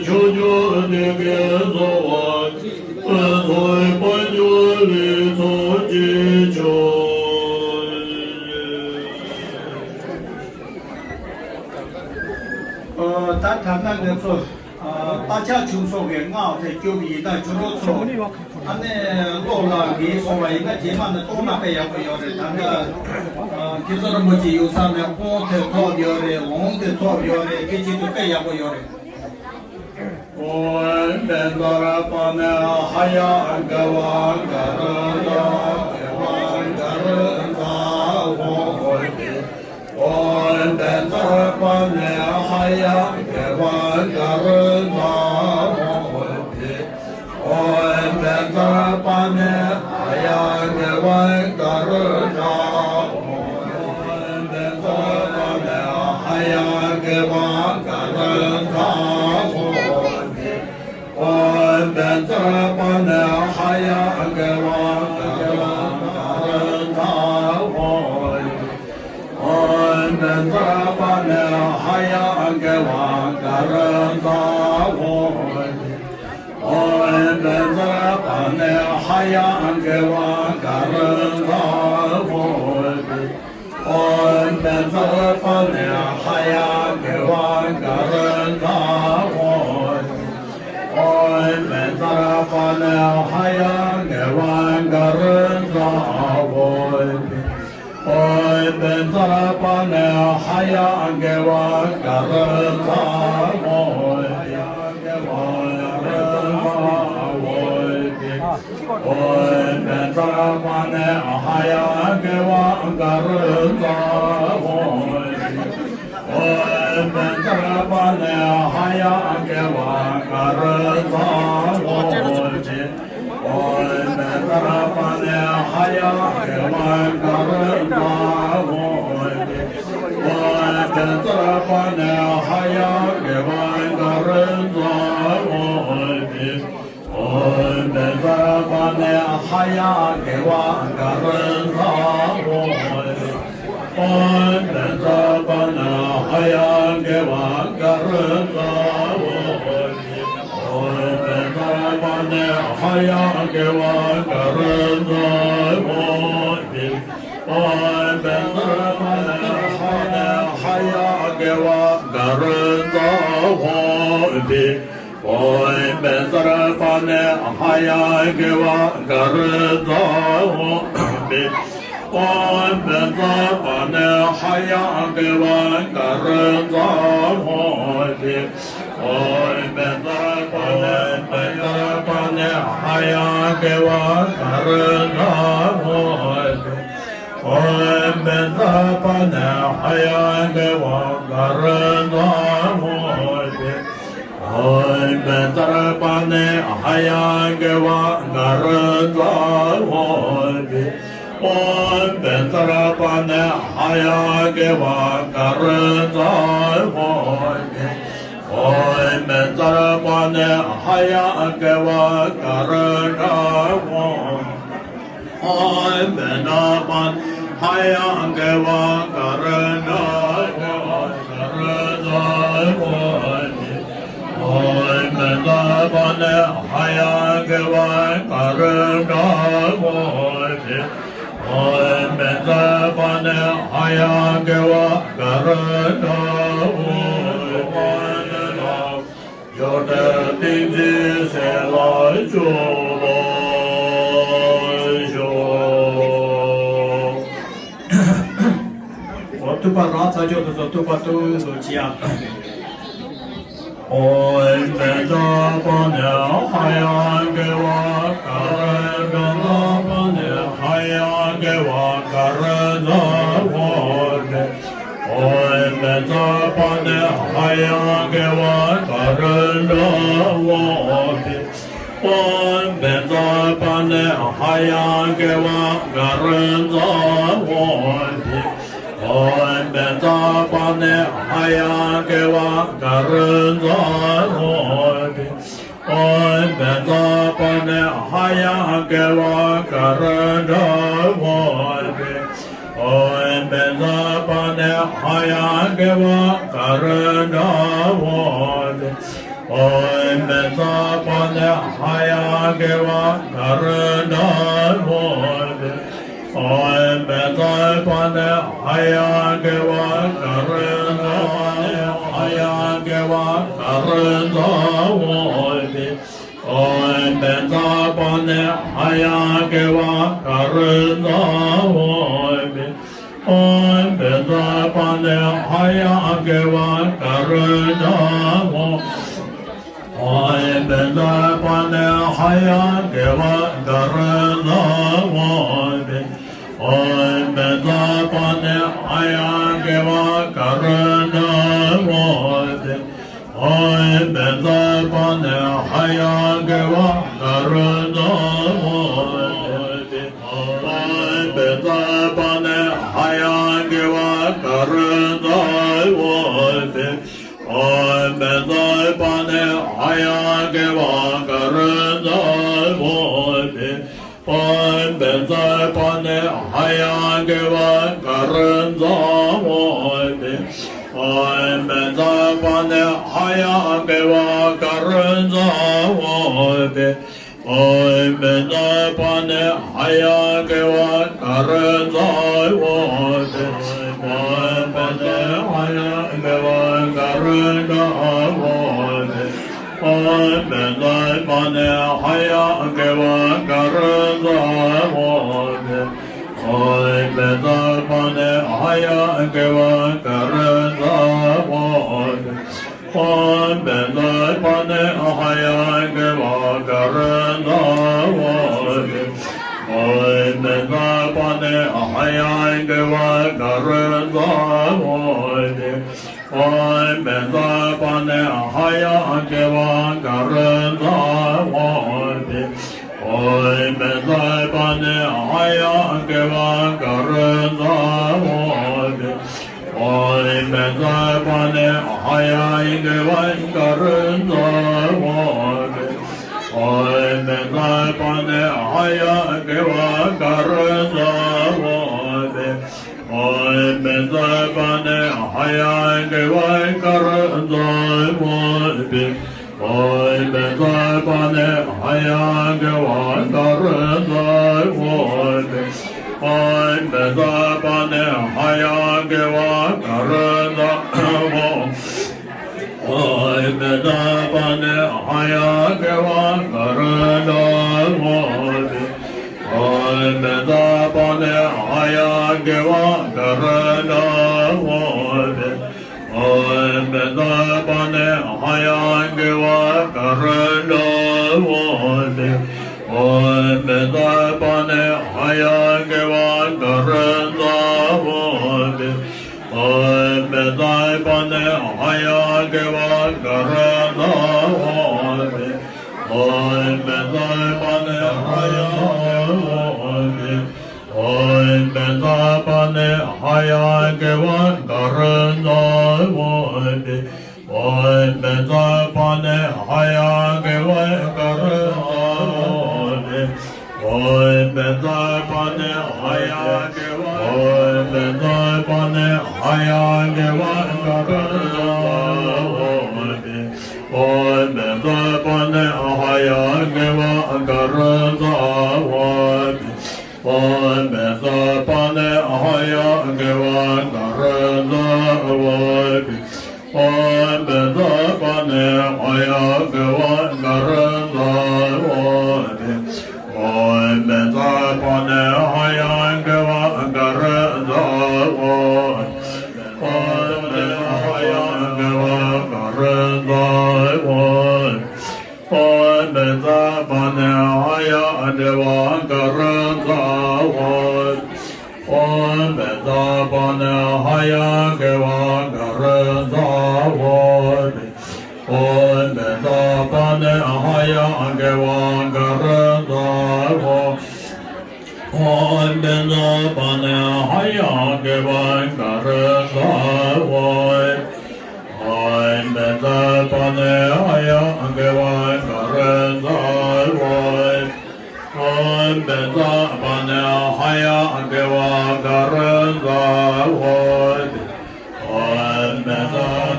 ཕྱོགས་བཅུའི་བདེ་སྐྱིད་འཚོ་བ། ཀུན་རྫོགས་དཔལ་འབྱོར་ལེགས་ཚོགས་ཀྱི་མཆོག། ཨ། ད་ཐ་ན་ང་ཚོ་ཨ་རྟ་ཕྱག་ཆུང་སོགས་ཀྱི་སྔགས་དེ་སྐྱོར་གྱི་ཡིན། ད་ཁྱོད་རང་ཚོ་ཨ་ནི་བློ་ལ་ངེས་སོང་བ་ཡིན་ན། རྗེས་མ་ནས་གཏོང་ན་དཔེ་ཡག་པོ་ཡོད་རེད། ད་ལྟ་ཨ་མཁན་ཟུར་རིན་པོ་ཆེ་ཡོད་ས་ནས་དབང་དེ་ཐོབ་ཡོད་རེད། འོང་དེ་ཐོབ་ཡོད་རེད། དེ་བྱེད་དུས་དཔེ་ཡག་པོ་ཡོད་རེད། ཨོཾ་བཛྲ་པཱ་ཎི་ཧ་ཡ་ག་བ་ག་རུ་ཛ། ག་བ་ག་རུ་ཛ་ཧོ་ཏི། ཨོཾ་བཛྲ་པཱ་ཎི་ཧ་ཡ་ག་བ་ག་རུ་ཛ་ཧོ་ཏི། ཨོཾ་བཛྲ་པཱ་ཎི་ཧ་ཡ་ག་བ་ག་རུ་ཛ། ཨོཾ་བཛྲ་པཱ་ཎི་ཧ་ཡ་ག་བ་ག་རུ་ཛ་ཧོ་ཏི། ཨོཾ་བཛྲ་པཱ་ཎི་ཧ་ཡ་ག་བ་ག་རུ་ཛ་ཧོ་ཏི། ཨོཾ་བཛྲ་པཱ་ཎི་ཧ་ཡ་ག་བ་ག་རུ་ཛ་ཧོ་ཏི། ཨོཾ་བཛྲ་པཱ་ཎི་ཧ་ཡ་ག་བ་ག་རུ་ཛ་ཧོ་ཏི། ཨོཾ་བཛྲ་པཱ་ཎི་ཧ་ཡ་ག་བ་ག་རུ་ཛ་ཧོ་ཏི། ཨོཾ་བཛྲ་པཱ་ཎི་ཧ་ཡ་ག་བ་ག་རུ་ཛ་ཧོ་ཏི། འོན་ཏེ་མཛད་པ་ནི་ཧ་ཡང་དགེ་བ་ག་རེ་མཛད་འོང་སྟེ། འོན་ཏེ་མཛད་པ་ནི་ཧ་ཡང་དགེ་བ་ག་རེ་མཛད་འོང་སྟེ། འོན་ཏེ་མཛད་པ་ནི་ཧ་ཡང་དགེ་བ་ག་རེ་མཛད་འོང་སྟེ། འོན་ཏེ་མཛད་པ་ནི་ཧ་ཡང་དགེ་བ་ག་རེ་མཛད་འོང་སྟེ། འོན་ཏེ་མཛད་པ་ནི་ཧ་ཡང་དགེ་བ་ག་རེ་མཛད་འོང་སྟེ། འོན་ཏེ་མཛད་པ་ནི་ཧ་ཡང་དགེ་བ་ག་རེ་མཛད་འོང་སྟེ། འོན་ཏེ་མཛད་པ་ནི་ཧ་ཡང་དགེ་བ་ག་རེ་མཛད་འོང་སྟེ། འོན་ཏེ་མཛད་པ་ནི་ཧ་ཡང་དགེ་བ་ག་རེ་མཛད་འོང་སྟེ། འོན་ཏེ་མཛད་པ་ནི་ཧ་ཡང་དགེ་བ་ག་རེ་མཛད་འོང་སྟེ། འོན་ཏེ་མཛད་པ་ནི་ཧ་ཡང་དགེ་བ་ག་རེ་མཛད་འོང་སྟེ། འོན་ཏེ་མཛད་པ་ནི་ཧ་ཡང་དགེ་བ་ག་རེ་མཛད་འོང་སྟེ། འོན་ཏེ་མཛད་པ་ནི་ཧ་ཡང་དགེ་བ་ག་རེ་མཛད་འོང་སྟེ། འོན་ཏེ་མཛད་པ་ནི་ཧ་ཡང་དགེ་བ་ག་རེ་མཛད་འོང་སྟེ། འོན་ཏེ་མཛད་པ་ནི་ཧ་ཡང་དགེ་བ་ག་རེ་མཛད་འོང་སྟེ། འོན་ཏེ་མཛད་པ་ནི་ཧ་ཡང་དགེ་བ་ག་རེ་མཛད་འོང་སྟེ། འོན་ཏེ་མཛད་པ་ནི་ཧ་ཡང་དགེ་བ་ག་རེ་མཛད་འོང་། འོན་ཏེ་མཛད་པ་ནི་ཧ་ཡང་དགེ་བ་ག་རེ་མཛད་འོང་། ག་རེ་མཛད་འོང་སྟེ། འོན་ཏེ་མཛད་པ་ནི་ཧ་ཡང་དགེ་བ་ག་རེ་མཛད་འོང་སྟེ། འོན་ཏེ་མཛད་པ་ནི་ཧ་ཡང་དགེ་བ་ག་རེ་མཛད་འོང་སྟེ། ཡོན་ཏན་ཏིང་འཛིན་ཟས་ལ་སྤྱོད་པར་ཤོག། འོ་ཐུབ་པ་རང་ཚ་ཆོག་ཏུ་སོ་ཐུབ་པ་ཏུ་སོ་ཅི་ཡང་། འོན་ཏེ་མཛད་པ་ནི་ཧ་ཡང་དགེ་བ་ག་རེ་མཛད་པ་ནི་ཧ་ཡང་དགེ་བ་ག་རེ་མཛད་འོང་སྟེ། འོན་ཏེ་མཛད་པ་ནི་ཧ་ཡང་དགེ་བ་ག་རེ་མཛད་འོང་སྟེ། འོན་ཏེ་མཛད་པ་ནི་ཧ་ཡང་དགེ་བ་ག་རེ་མཛད་འོང་སྟེ། འོན་ཏེ་མཛད་པ་ནི་ཧ་ཡང་དགེ་བ་ག་རེ་མཛད་འོང་སྟེ། འོན་ཏེ་མཛད་པ་ནི་ཧ་ཡང་དགེ་བ་ག་རེ་མཛད་འོང་སྟེ། འོན་ཏེ་མཛད་པ་ནི་ཧ་ཡང་དགེ་བ་ག་རེ་མཛད་འོང་སྟེ། འོན་ཏེ་མཛད་པ་ནི་ཧ་ཡང་དགེ་བ་ག་རེ་མཛད་འོང་སྟེ། འོན་ཏེ་མཛད་པ་ནི་ཧ་ཡང་དགེ་བ་ག་རེ་མཛད་འོང་སྟེ། འོན་ཏེ་མཛད་པ་ནི་ཧ་ཡང་དགེ་བ་ག་རེ་མཛད་འོང་སྟེ། འོན་ཏེ་མཛད་པ་ནི་ཧ་ཡང་དགེ་བ་ག་རེ་མཛད་འོང་། འོན་ཏེ་མཛད་པ་ནི་ཧ་ཡང་དགེ་བ་ག་རེ་མཛད་འོང་སྟེ། འོན་ཏེ་མཛད་པ་ནི་ཧ་ཡང་དགེ་བ་ག་རེ་མཛད་འོང་སྟེ། འོན་ཏེ་མཛད་པ་ནི་ཧ་ཡང་དགེ་བ་ག་རེ་མཛད་འོང་སྟེ། འོན་ཏེ་མཛད་པ་ནི་ཧ་ཡང་དགེ་བ་ག་རེ་མཛད་འོང་སྟེ། འོན་ཏེ་མཛད་པ་ནི་ཧ་ཡང་དགེ་བ་ག་རེ་མཛད་འོང་སྟེ། འོན་ཏེ་མཛད་པ་ནི་ཧ་ཡང་དགེ་བ་ག་རེ་མཛད་འོང་སྟེ། འོན་ཏེ་མཛད་པ་ནི་ཧ་ཡང་དགེ་བ་ག་རེ་མཛད་འོང་སྟེ། འོན་ཏེ་མཛད་པ་ནི་ཧ་ཡང་དགེ་བ་ག་རེ་མཛད་འོང་སྟེ། འོན་ཏེ་མཛད་པ་ནི་ཧ་ཡང་དགེ་བ་ག་རེ་མཛད་འོང་སྟེ། འོན་ཏེ་མཛད་པ་ནི་ཧ་ཡང་དགེ་བ་ག་རེ་མཛད་འོང་སྟེ། འོན་ཏེ་མཛད་པ་ ནས་ཧ་ཡང་དགེ་བ་ག་རེ་འཛའ་འོ། ཨོཾ་བཛྲ་པཱ་ཎི་ཧ་ཡང་དགེ་བ་ག་རེ་འཛའ་འོ། ཨོཾ་བཛྲ་པཱ་ཎི་ཧ་ཡང་དགེ་བ་ག་རེ་འཛའ་འོ། ཨོཾ་བཛྲ་པཱ་ཎི་ཧ་ཡང་དགེ་བ་ག་རེ་འཛའ་འོ། ཨོཾ་བཛྲ་པཱ་ཎི་ཧ་ཡང་དགེ་བ་ག་རེ་འཛའ་འོ། ཨོཾ་བཛྲ་པཱ་ཎི་ཧ་ཡང་དགེ་བ་ག་རེ་འཛའ་འོ། ཨོཾ་བཛྲ་པཱ་ཎི་ཧ་ཡང་དགེ་བ་ག་རེ་འཛའ་འོ། ཨོཾ་བཛྲ་པཱ་ཎི་ཧ་ཡང་དགེ་བ་ག་རེ་འཛའ་འོ། ཨོཾ་བཛྲ་པཱ་ཎི་ཧ་ཡང་དགེ་བ་ག་རེ་འཛའ་འོ། ཨོཾ་བཛྲ་པཱ་ཎི་ཧ་ཡང་དགེ་བ་ག་རེ་འཛའ་འོ། ཨོཾ་བཛྲ་པཱ་ཎི་ཧ་ཡང་དགེ་བ་ག་རེ་འཛའ་འོ། ཨོཾ་བཛྲ་པཱ་ཎི་ཧ་ཡང་དགེ་བ་ག་རེ་འཛའ་འོ། ཨོཾ་བཛྲ་པཱ་ཎི་ཧ་ཡང་དགེ་བ་ག་རེ་འཛའ་འོ། ཨོཾ་བཛྲ་པཱ་ཎི་ཧ་ཡང་དགེ་བ་ག་རེ་འཛའ་འོ། ཨོཾ་བཛྲ་པཱ་ཎི་ཧ་ཡང་དགེ་བ་ག་རེ་འཛའ་འོ། ཨོཾ་བཛྲ་པཱ་ཎི་ཧ་ཡང་དགེ་བ་ག་རེ་འཛའ་འོ། ཨོཾ་བཛྲ་པཱ་ཎི་ཧ་ཡང་དགེ་བ་ག་རེ་འཛའ་འོ། ཨོཾ་བཛྲ་པཱ་ཎི་ཧ་ཡང་དགེ་བ་ག་རེ་འཛའ་འོ། ཨོཾ་བཛྲ་པཱ་ཎི་ཧ་ཡང་དགེ་བ། ཨོཾ་བཛྲ་པཱ་ཎི་ཧ་ཡང་དགེ་བ་ག་རེ་འཛའ་འོ། ཨོཾ་བཛྲ་པཱ་ཎི་ཧ་ཡང་དགེ་བ་ག་རེ་འཛའ་འོ། ཨོཾ་བཛྲ་པཱ་ཎི་ཧ་ཡང་དགེ་བ་ག་རེ་འཛའ་འོ། ཨོཾ་བཛྲ་པཱ་ཎི་ཧ་ཡང་དགེ་བ་ག་རེ་འཛའ་འོ། ཨོཾ་བཛྲ་པཱ་ཎི་ཧ་ཡང་དགེ་བ་ག་རེ་འཛའ་འོ། ཨོཾ་བཛྲ་པཱ་ཎི་ཧ་ཡང་དགེ་བ་ག་རེ་འཛའ་འོ། ཨོཾ་བཛྲ་པཱ་ཎི་ཧ་ཡང་དགེ་བ་ག་རེ་འཛའ་འོ། ཨོཾ་བཛྲ་པཱ་ཎི་ཧ་ཡང་དགེ་བ་ག་རེ་འཛའ་འོ། ཨོཾ་བཛྲ་པཱ་ཎི་ཧ་ཡང་དགེ་བ་ག་རེ་འཛའ་འོ། ཨོཾ་བཛྲ་པཱ་ཎི་ཧ་ཡང་དགེ་བ་ག་རེ་འཛའ་འོ། ཨོཾ་བཛྲ་པཱ་ཎི་ཧ་ཡང་དགེ་བ་ག་རེ་འཛའ་འོ། ཨོཾ་བཛྲ་པཱ་ཎི་ཧ་ཡང་དགེ་བ་ག་རེ་འཛའ་འོ། ཨོཾ་བཛྲ་པཱ་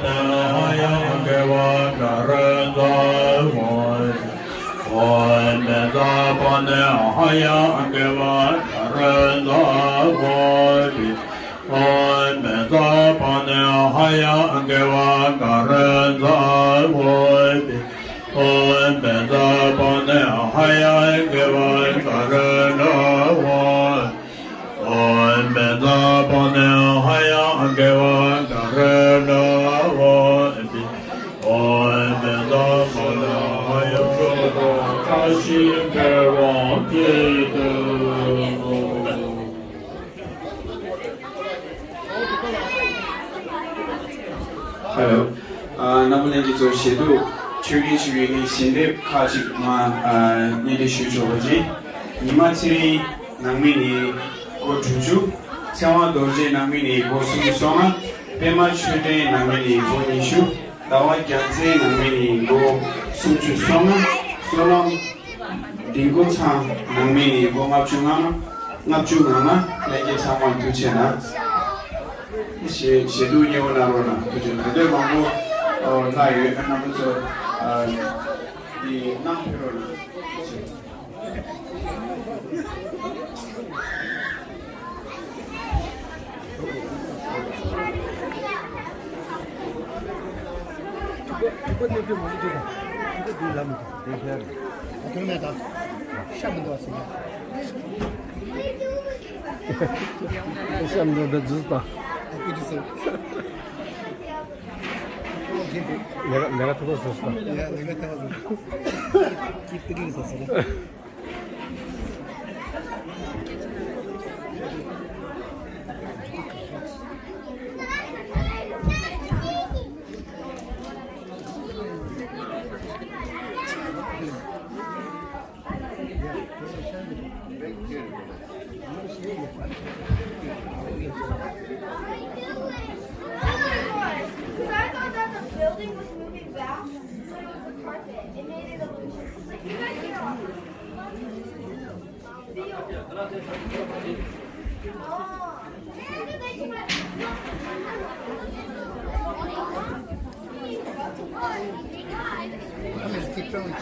ཎི་ཧ་ཡང་དགེ་བ་ག་རེ་འཛའ་འོ། ཨོཾ་བཛྲ་པཱ་ཎི་ཧ་ཡང་དགེ་བ་ག་རེ་འཛའ་འོ། ཨོཾ་བཛྲ་པཱ་ཎི་ཧ་ཡང་དགེ་བ་ག་རེ་འཛའ་འོ། ཨོཾ་བཛྲ་པཱ་ཎི་ཧ་ཡང་དགེ་བ་ག་རེ་འཛའ་འོ། ཨོཾ་བཛྲ་པཱ་ཎི་ཧ་ཡང་དགེ་བ་ག་རེ་འཛའ་འོ། ཨོཾ་བཛྲ་པཱ་ཎི་ཧ་ཡང་དགེ་བ་བཀྲ་ཤིས་འཕེལ་བར་མཛད་དོ། ཧེ་ལོ། ཨ། རྣམ་པ་ལྷན་རྒྱས་ཚོ་ཞལ་དུ་མཆོད་ཀྱི་ཞུ་བའི་ངའི་ཞལ་འདེབས་ཁག་ཅིག་མ་ཨ་སྙན་སྒྲོན་ཞུ་ཆོག་པ་ཅིག་ཉི་མ་ཚེ་རིང་ནང་མི་ནི་སྒོ་དྲུག་ཅུ། ཚེ་དབང་རྡོ་རྗེ་ནང་མི་ནི་སྒོ་སུམ་ཅུ་སོ་ལྔ། པད་མ་ཆོས་སྒྲོན་ནང་མི་ནི་སྒོ་ཉི་ཤུ། ཟླ་བ་རྒྱལ་མཚན་ནང་མི་ནི་སྒོ་སུམ་ཅུ་སོ་ལྔ། བསོད་ནམས་ལྡིང་མགོ་ཚང་ནང་མི་ནི་སྒོ་ལྔ་བཅུ་ང་ལྔ། ལྷན་རྒྱས་ཚང་མ་ཐུགས་རྗེ་གནང་། ཞེ་ཞེ་དུ་ཉེ་བོ་གནང་རོགས་གནང་། ཐུགས་རྗེ་གནང་། དེ་མང་པོ་ལྷག་ཡོད། རྣམ་པ་ཚོ་འདི་གནང་ཕེབས་རོགས་གནང་། བཤམས་འདུག་འདི་འཛུལ་དང་། ལས་ཀ་ལས་ཀ་ཐུབ་པ་བཟོ་སོང་། ལས་ཀ་ཐུབ་པ་བཟོ། ཀིབ་ཏི་ཀིབ་བཟོ་སོང་། Because I thought that the building was moving back, but it was the carpet. It made it illusion. Like, you guys get off. Let's keep going.